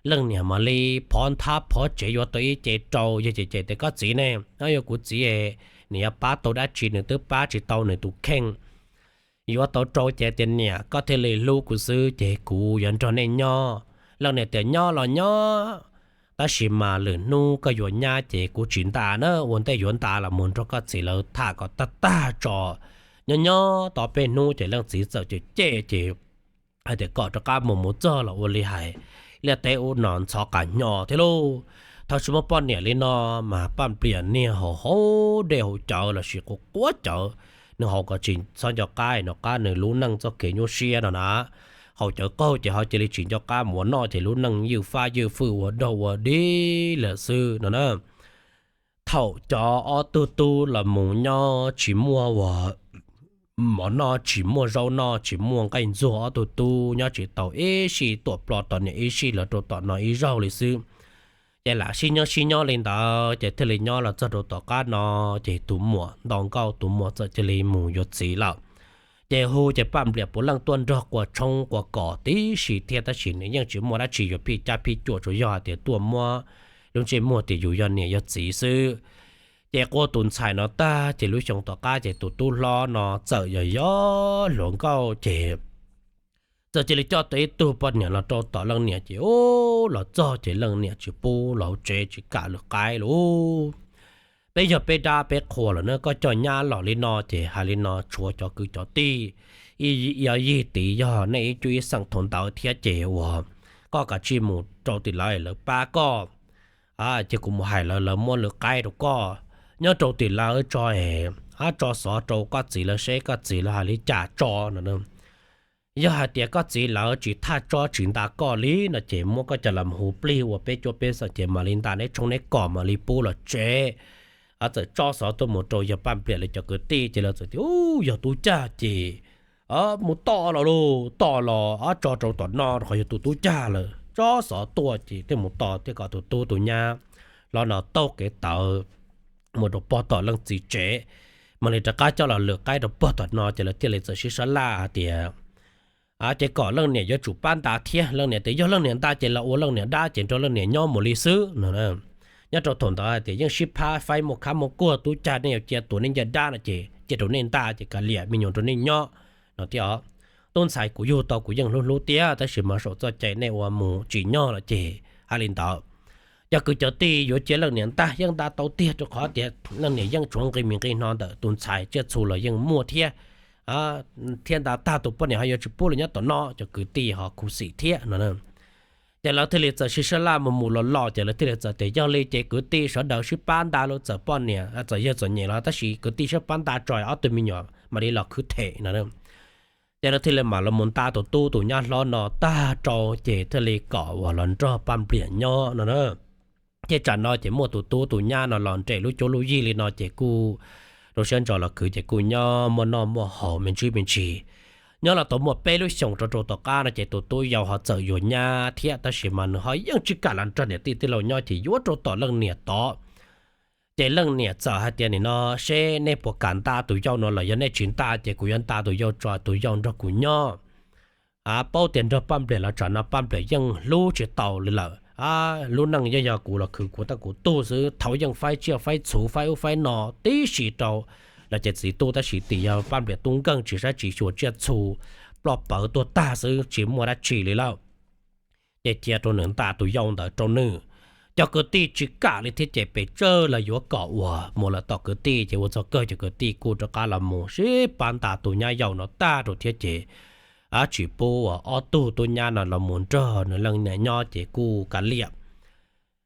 Leej niam mam li phov nthab phov tsev yuav tau ib ce rau, yog ces cem tias, Koj txiv ne, yuav kuv txiv, nws yuav pab tau dab tsi, nws twb pab tsis tau nws tus kheej. Yuav tau rau ces tias, Niam, koj thiaj li hlub kuv xwb ces kuv yuav nrog nej nyob. Leej niam tias, Nyob los nyob, tab sis mas lwm hnub koj yuav nyab ces kuv tsis ntas na, ua ntej yuav ntas los mus nrog koj txiv lawv tham kom tag tag tso. Nyob nyob tau peb hnub ces leej txiv txawm cem cem ces hais tias kom rov qab mus mus txog los ua li hais, liaj teb ub no ntxhov qas hnyo thiab lauj. Thaum tsis muaj poj niam li no mas Paj Npliam niag haus haus dej haus cawv lossis quav quav cawv, nws haus kom tsis txhob nco qab no qab nws lub neej txoj kev nyuaj siab no na. Haus cawv qaug ces ho cia li tsis nco qab mus ua noj ces lub neej ywj fab ywj fwj ua dog ua dig lawm xwb no na. Thaum cov ob tug tub los mus nyob tsis muaj ua mov noj, tsis muaj zaub noj, tsis muaj nqaij ntxuag, ob tug tub nyob tsis tau ib sij, tuam plo tos niam ib sij los rau tom no ib zaug li xwb. Ces lam sib nyob sib nyob li ntawd ces thiaj li nyob los txog rau tom qab no, ces tus muam nto nkauj, tus muam txawm cia li mus yuav txiv lawm. Ces hu ces Paj Npliam puav leej tuaj nrog quas tshoob quas kos tib si thiab, tab sis nws yeej tsis muaj dab tsi yuav phij cab phij cuam, tsuas yog hais tias tuaj muab lub ntsej muag tias yus yog niam yog txiv xwb. Ces quaj tus ntxhais no tag ces lub xyoo tom qab ces tus tub hlob no txawm yog yog hluas nkauj ces txawm cia li coj tau ib tug poj niam los rau tom leej niam ces ub los txog ces leej niam tsis pub los hauv tsev, tsis kam lwm qaib lauj. peb yog peb dab peb qhua lawm na, koj coj nyab los li no ces hais li no tshuav cov kwv cov tij ib yig tid yog nej ib cuab ib xeem thaum ntawd thiab ces uas koj kav tsij mus rau tim lawv es lawv pab koj. Ces kuv mus hais lawv, lawv muab lawv qaib rau koj, nyob rau tim lawv tso, tso xov rau koj txiv lawv seb koj txiv lawv hais li cas tso no. Yog hais tias koj txiv lawv tsis thaj tso tsis nta koj li no ces muab koj coj los hu plig ua peb cuab peb xeem ces mam li nta neb tshoob neb kos mam li pub los tsev. Txawm tso xov tuaj mus rau yawg Paj Npliam lawv cov kwv tij ces lawv txawm tias, Ub, yog tub cag ces mus tom los lauj, tom los ob tso rau tom no rau qhov yog tus tub cag lawm. Tso xov tuaj ces thiaj mus tom thiaj kom tus tub tus nyab hlob no taug kev tawv mus rau pog tom leej txiv tsev, mam li rov qab coj los lwm qaib rau pog tom no ces lawv thiaj li txawm sib sab laj hais tias, Ces kom leej niam yuav tsum pab nta thiab. Leej niam tias yog leej niam nta ces los ua leej niam dab ces nrog leej niam nyob mus li xwb no. Nyob rau thaum ntawd hais tias yeej sib phab faib muaj khab muaj kuag, tub cag nej yuav cia tus nej nce dab no ces cia rau nej nta ces kav liam me nyuam rau nej nyob no thiab. Tub ntxhais kuv yug tau kuv yeej hlub hlub tiag tab sis mas saum txoj cai nej ua mus tsim nyog lawm ces hais li ntawd. Cov kwv cov tij yuav cia leej niam nta yeej nta tau tiag rau qhov tias leej niam yeej tshuav nqi mis nqi hno ntawm tus ntxhais tsiaj txhu los yeej muaj thiab, thiab nta tag tus poj niam ho yuav tsis pub los nyob tom no, cov kwv tij ho khuv xim thiab no. Ces lawv thiaj li txawm sib sab laj mus mus los los ces lawv thiaj li txawm tias yog li ces kwv tij sawv daws sib pab nta los txawm poj niam txawm yawg txom nyem los tab sis kwv tij sib pab nta tso ob tug me nyuam mam li los khwv them no. Ces lawv thiaj li mam los mus nta tus tub tus nyab hlob no tag rau ces thiaj li kom uas los nrog Paj Npliam nyob no na. Ces tsam no ces muaj tus tub tus nyab no los nres lub cuab lub yig li no ces kuj rau siab ntso los khwv ces kuj nyob muaj noj muaj haus me ntsis me ntsis. Nyob los tau muaj peb lub xyoos rau rau tom qab no ces tus tub yau ho txawm yuav nyab thiab tab sis mas nws ho yeej tsis kam los nrog niam tij tij laug nyob ces yuav rau tom leej niam tod. Ces leej niam txawm hais tias nim no seb nej puas kam nta tus yau no los yog nej tsis nta ces kuv yuav nta tus yau tso tus yau nrog kuv nyob. Paub tias nrog Paj Npliam los tsam no Paj Npliam yeej hlub tsis tau li lawm. Lub neej yeej yog kuv los khwv kuv tab kuv tug xwb, thaum yeej faib tsiaj faib txhu faib ub faib no tib si rau los ces txiv tub tab sis tim yog Paj Npliam tub nkeeg tsis saib tsis xyuas tsiaj txhu ploj pawv tuag tag xwb tsis muaj dab tsi li lawm. Ces cia rau nws nta tus yau ntawd rau nws. Cov kwv tij tsis kam li thiab ces pes tsawg los yuav kom uas mus lawm tom kwv tij ces ua txog kawg cov kwv tij kuj rov qab los mus sib pab nta tus nyab yau no tag rau thiab ces tsis pub uas ob tug tub nyab no los mus nrog nws leej niam nyob ces kuj kav liam.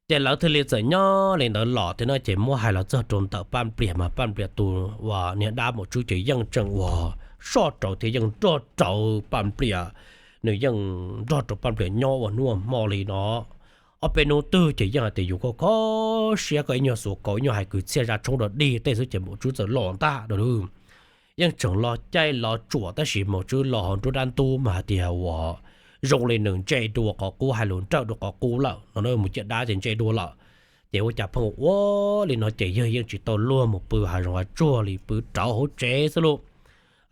Ces lawv thiaj li txawm nyob li ntawd los thiab no ces muab hais los txog rau ntawm Paj Npliam mas Paj Npliam tus uas niag dab Maum Tswb ces yeej tseem uas soj rau thiab yeej nrog rau Paj Npliam, nws yeej nrog rau Paj Npliam nyob ua hnub ua hmo li no. Ob peb hnub twg ces yeej hais tias yus kho kho siab koj ib nyuag xuas kaus ib nyuag hais kwv txhiaj zaj tshoob rau dig tej xwb ces Maum Tswb txawm los ntag rau lawm. Yeej tseem los caij los tsuam tab sis Maum Tswb los hauv nruab dab ntub mas hais tias uas zoo li nws ntse dua qhov qub hais lus nrawm dua qhov qub lawm no, mus ciaj dab ces ntse dua lawm. Ces ua cas pheej ua li no ces yawg yeej tsis tau luag mus pw hav zoov hav tsuag li, pw rau hauv tsev xwb lauj.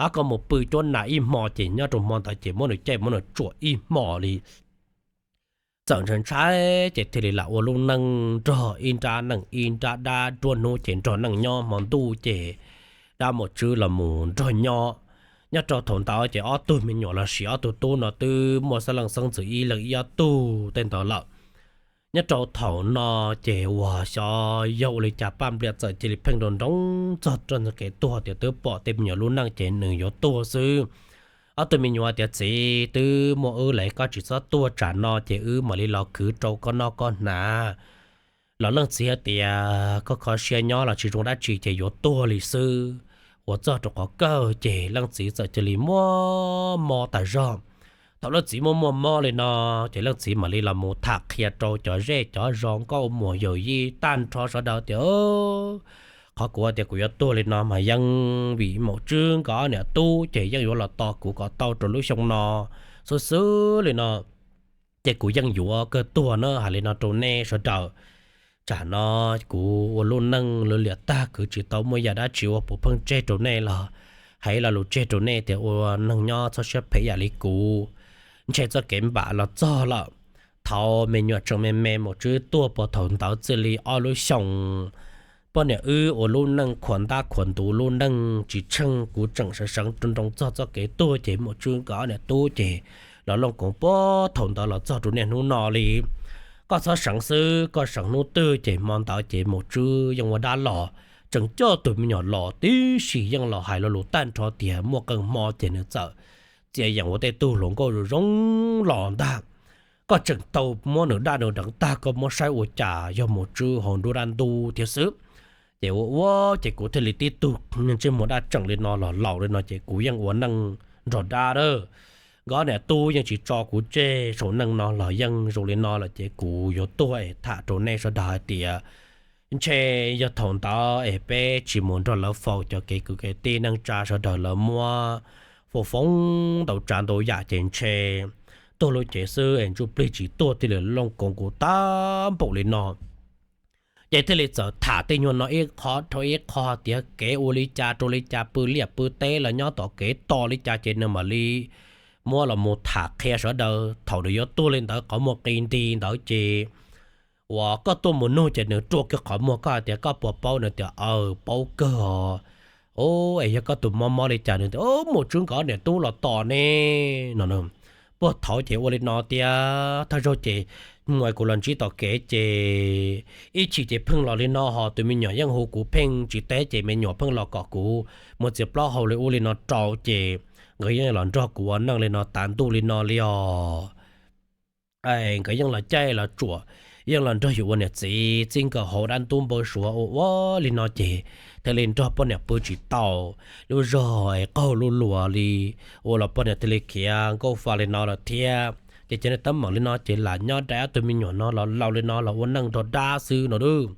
Ab, koj mus pw cuab nas ib hmo ces nyob rau hmo ntawd ces muab nws caij muab nws tsuam ib hmo li. Txawm ntshai ntshai ces thiaj li lam ua lub neej nrog ib nrab neej ib nrab dab, nruab hnub ces nrog neej nyob, hmo ntuj ces dab Maum Tswb los mus nrog nyob. Nyob rau thaum ntawd ces ob tug me nyuam los sis ob tug tub no twb muaj xeeb leej xeeb ntxwv ib leeg ib ob tug tej ntawd lawm. Nyob rau thaum no ces uas xyov yog ua li cas Paj Npliam txawm cia li pheej nroo nroo txog rau kev tuag tias twb pom tej me nyuam lub neej ces nws yuav tuag xwb. Ob tug me nyuam tias txiv, twb muaj wb lawm, koj tsis txhob tuag, tsam no ces wb mam li los khwv rau koj noj koj hnav. Los leej txiv hais tias koj kho siab nyob los tsis zoo dab tsi ces yuav tuag li xwb. Ua txog rau qhov kawg ces leej txiv txawm cia li muaj mob tas zog. Thaum leej txiv muaj muaj mob li no ces leej txiv mam li los mus tham qhia rau cov zej cov zos nkauj muam yawm yij tag nrho sawv daws tias qhov kuv tias kuv yuav tuag li no mas yeej vim Maum Tswb nkawd niam tub ces yeej yuav los tos kuv kom tau rau lub xyoo no xwb xwb li no. Ces kuv yeej yuav kawg tuag na, hais li no rau nej sawv daws. Tsam no kuv ua lub neej lwj liam tag kwv tsis tau muaj yam dab tsi ua puav pheej tseg rau nej los hais lo lus tseg rau nej tias ua neeg nyob txhob siab phem yam li kuv. Ntshe txoj kev npam los txog lawm. Thaum me nyuam tseem me me Maum Tswb tuag puag thaum ntawd txij li ob lub xyoos, poj niam wb ua lub neej khuam ntab khuam ntuv, lub neej tsis tsheej, kuv tseem sawv seev nroo nroo txog txoj kev tuag ces Maum Tswb nkawd niam tub ces los looj koov puag thaum ntawd los txog rau niaj hnub no li. Koj txhob seev xwb, koj seev hnub twg ces hmo ntawd ces Maum Tswb yeej ua dab los, tseem coj tus me nyuam los tib si, yeej los hais lo lus tag nrho tias muaj qee hmo ces nws txawm txia yeem ua tej tug hluas nkauj zoo zoo los ntag. Koj tseem tau muab nws daj nws deev tag, koj muab saib ua cas yog Maum Tswb hauv nruab dab ntub thiab xwb. Ces ua ua ces kuv thiaj li tib tug ntsej muag daj tseem li no los laus li no ces kuv yeej ua neej nrog dab lawm. Nkawd niam tub yeej tsis tso kuv tseg saum neej no los yeej zoo li no lawm ces kuv yuav tuaj es tham rau nej sawv daws hais tias ntshe yog thaum ntawd es peb tsis mus nrog lawv faus cov kev kwv kev tij, neej tsa sawv daws lawv muab foob foob ntau tsav ntau yam ces ntshe tuag lub cev xwb es ntsuj plig tsis tuag thiaj li looj koov kuv tag npaum li no. Ces thiaj li txawm tham tej nyuag no ib qho dhau ib qho tias kev ua li cas rau li cas, pw liaj pw teb los nyob tom kev tos li cas ces nws mam li muab los mus tham qhia sawv daws. Thaum nws yuav tuag li ntawd qhov muag qis nti ntawd ces uas koj tuaj mus nug ces nws rua kiag qhov muag koj hais tias koj puas paub, nws tias aws paub kawg os. Ub, es yog koj tus mob mob li cas? Nws tias Maum Tswb nkawd niam tub los tos ne no. Puag thaud ces ua li no tiag, thawj zaug ces mus kuv los ntsib tom kev ces ib chim ces pheej los li no, ho tus me nyuam yeej hu kuv pheej tsis teb ces me nyuam pheej los kom kuv mus txiav plaub hau li ub li no rau ces nkawd yeej los nrog kuv ua neej li no tav ntuj li no li os. Nkawd yeej los caij los tsuam, yeej los nrog yus ua niam txiv txij nkawm hauv dab ntub npau suav ua ua li no ces thiaj li nrog poj niam pw tsis tau. Lub zog es qaug lub luas li, ua los poj niam thiaj li khiav nkauj fa li no lawm thiab. Ces cov niag teeb meem li no ces lam nyob dai ob tug me nyuam no los laus li no los ua neej nrog dab xwb no dub.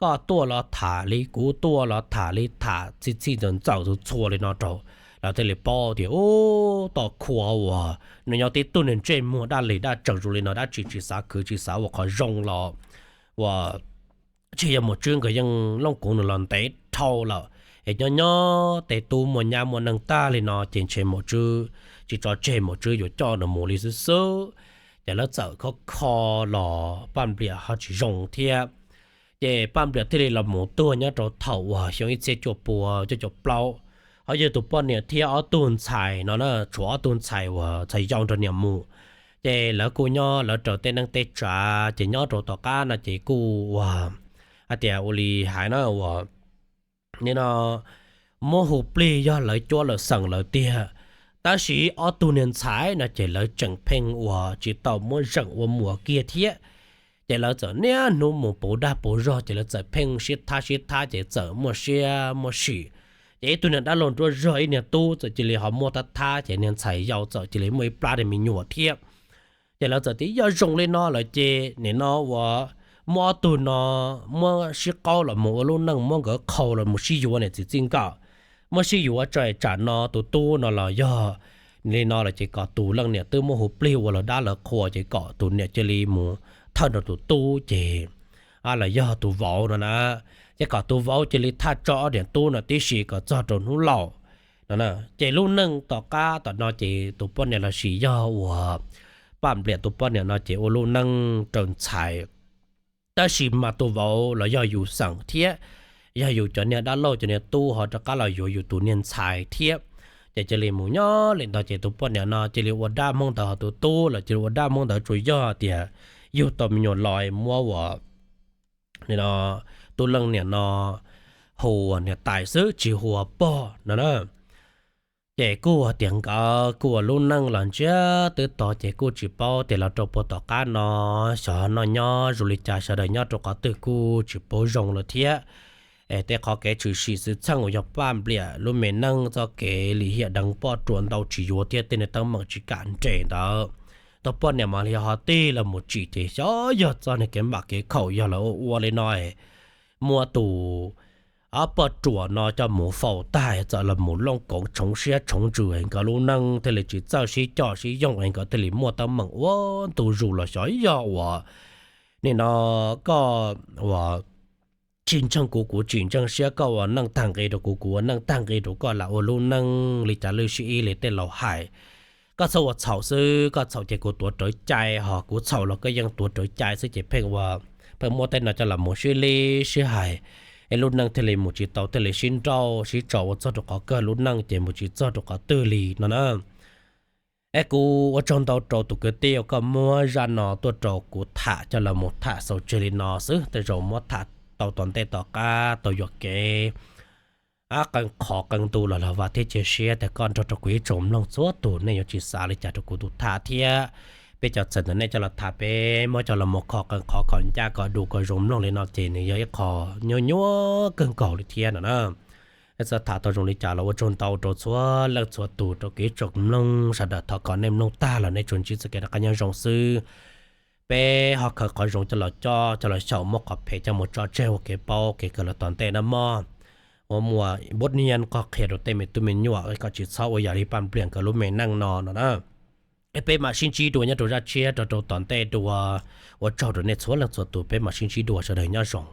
Koj tuaj los tham li, kuv tuaj los tham li, tham txhij txhij ntxawm ntxawm txhua txhua li no rau lawv thiaj li paub tias ub, tom qhua uas nws nyob tib tug niag ntsej muag daj li daj tseem zoo li no dab tsi tsis xav khwv tsis xav ua qhov zoo los uas tsis yog Maum Tswb nkawd yeej looj koov nws los ntev dhau lawm. Es nyob nyob tej tub muaj nyab muaj neej tag li no ces ntshe Maum Tswb tsis tso tseg, Maum Tswb yuav coj nws mus li xwb xwb. Ces lawv txawm khob kho los Paj Npliam ho tsis zoo thiab. Ces Paj Npliam thiaj li los mus tuag nyob rau thaum uas xyoo ib txhiab cuaj pua cuaj caum plaub. Ho yog tus poj niam thiab ob tug ntxhais no na, tshuav ob tug ntxhais uas ntxhais yau nrog niam mus. Ces lawv kuj nyob lawv raws tej neej tej tsav, ces nyob rau tom qab no ces kuj uas hais tias ua li hais na uas nim no muab hu plig yog lawv cuab lawv xeem lawv tiag. Tab sis ob tug niag ntxhais no ces lawv tseem pheej uas tsis tau muab zeem ua muam kiag thiab. Ces lawv txawm niaj hnub mus pauv dag pauv zog, ces lawv txawm pheej sib thab sib thab, ces txawm muaj siab muaj sim. Ces ib tug niag dab laug nruab zog ib niag tub txawm cia li ho muaj thab thab, ces niag ntxhais yau txawm cia li muaj ib plab niag me nyuam thiab. Ces lawv txawm tias yog zoo li no lawm ces nim no uas muab ob tug no muab sib qaub los mus ua lub neej, muab nkawd qhau los mus sib yuav niam txiv txij nkawm, muab sib yuav tso tsam no tus tub no los yog li no lawm ces kom tus leej niam twb muab hu plig ua lawv dab lawv qhua ces kom tus niam cia li mus thawj rau tus tub ces los yog tus vauv no na, ces kom tus vauv cia li thaj tso ob niam tub no tib si kom txog rau hnub laus no. Ces lub neej tom qab tom no ces tus poj niam los sis yog uas Paj Npliam tus poj niam no ces ua lub neej raws ntxhais, tab sis mas tus vauv los yog yus xeem thiab, yog yus cov niag dab laug cov niag tub ho rov qab los yuav yus tus niag ntxhais thiab. Ces cia li mus nyob li ntawd ces tus poj niam no cia li ua dab Hmoob ntawd, ho tus tub los cia li ua dab Hmoob ntawd, tsuas yog tias yug tau me nyuam los muab uas nim no tus leej niam no hu ua niam tais xwb tsis hu ua pog no na. Ces kuj tias nkawd kuj ua lub neej los ntsiag twb to ces kuj tsis paub tias los rau puag tom qab no xyov noj nyob zoo li cas, sawv daws nyob rau qhov twg kuj tsis paub zoo lawm thiab. Es tej qhov kev tshwm sim xwm txheej uas yog Paj Npliam lub me neej txoj kev lim hiam deev poj ruam ntau tsis yuav thiab tej niag teeb meem tsis kam nres ntawd, tus poj niam mam li ho tig los mus tsim ces xyov yog txoj niag kev npam kev khaum yog lawv ua ua li no muab tus poj ruam no coj mus faus tag txawm los mus looj koov tshoov siab tshoov ntsws, nkawd lub neej thiaj li tsis txawj sib coj sib yoog, nkawd thiaj li muaj teeb meem ua ntu zus los xyov yog uas nim no koj uas tsis ntseeg kuv, kuv tsis ntseeg siab, koj ua neej tag nqi rau kuv, kuv ua neej tag nqi rau koj, lam ua lub neej li cas lwj sib ib li tej laus hais. Koj txhob ua txhaum xwb, koj txhaum ces kuv tuav rawv cai, ho kuv txhaum los koj yeej tuav rawv cai xwb ces pheej ua, pheej muab tej no coj los mus sib li sib hais, es lub neej thiaj li mus tsis tau, thiaj li sib nrauj sib tso ua txog rau qhov kawg, lub neej ces mus tsis txog rau qhov twg li no na. Es kuv ua tsaug ntau rau tus kwv tij uas koj muab zaj no tuaj rau kuv tham coj los mus tham xaus tseg li no xwb. Tej zaum muab tham tau tom ntej tom qab tau yuam kev qee qhov qee ntu los los vam thiab cia siab tias koj nrog rau kuv ib tsoom mloog txhua tus nej yuav tsis xav li cas rau kuv tus tham thiab. Peb cov txawm ntawm nej coj los tham peb muab coj los mus kho qee qhov kom ncaj kom dum kom zoo mloog li no ces nws yog ib qho nyuaj nyuaj kawg nkaus li thiab no na. Txawm tham tau zoo li cas los ua tsaug ntau rau txhua leej txhua tus rau kuv ib tsoom mloog sawv daws. Thov kom nej mloog tag los nej tsuas ntsib txoj kev noj qab nyob zoo xwb. Peb ho khaws qhov zoo coj los coj, coj los xyaum, muab qhov phem coj mus tso tseg ua kev paub kev kawm los tom ntej na mog. Ua muaj npub nian qhov qhia rau tej me tub me nyuam kom tsis txhob ua yam li Paj Npliam nkawd lub me neej no no na. Peb mam sib ntsib dua nyob rau zaj tshiab rau rau tom ntej dua. Ua tsaug rau nej txhua leej txhua tus, peb mam sib ntsib dua, sawv daws nyob zoo.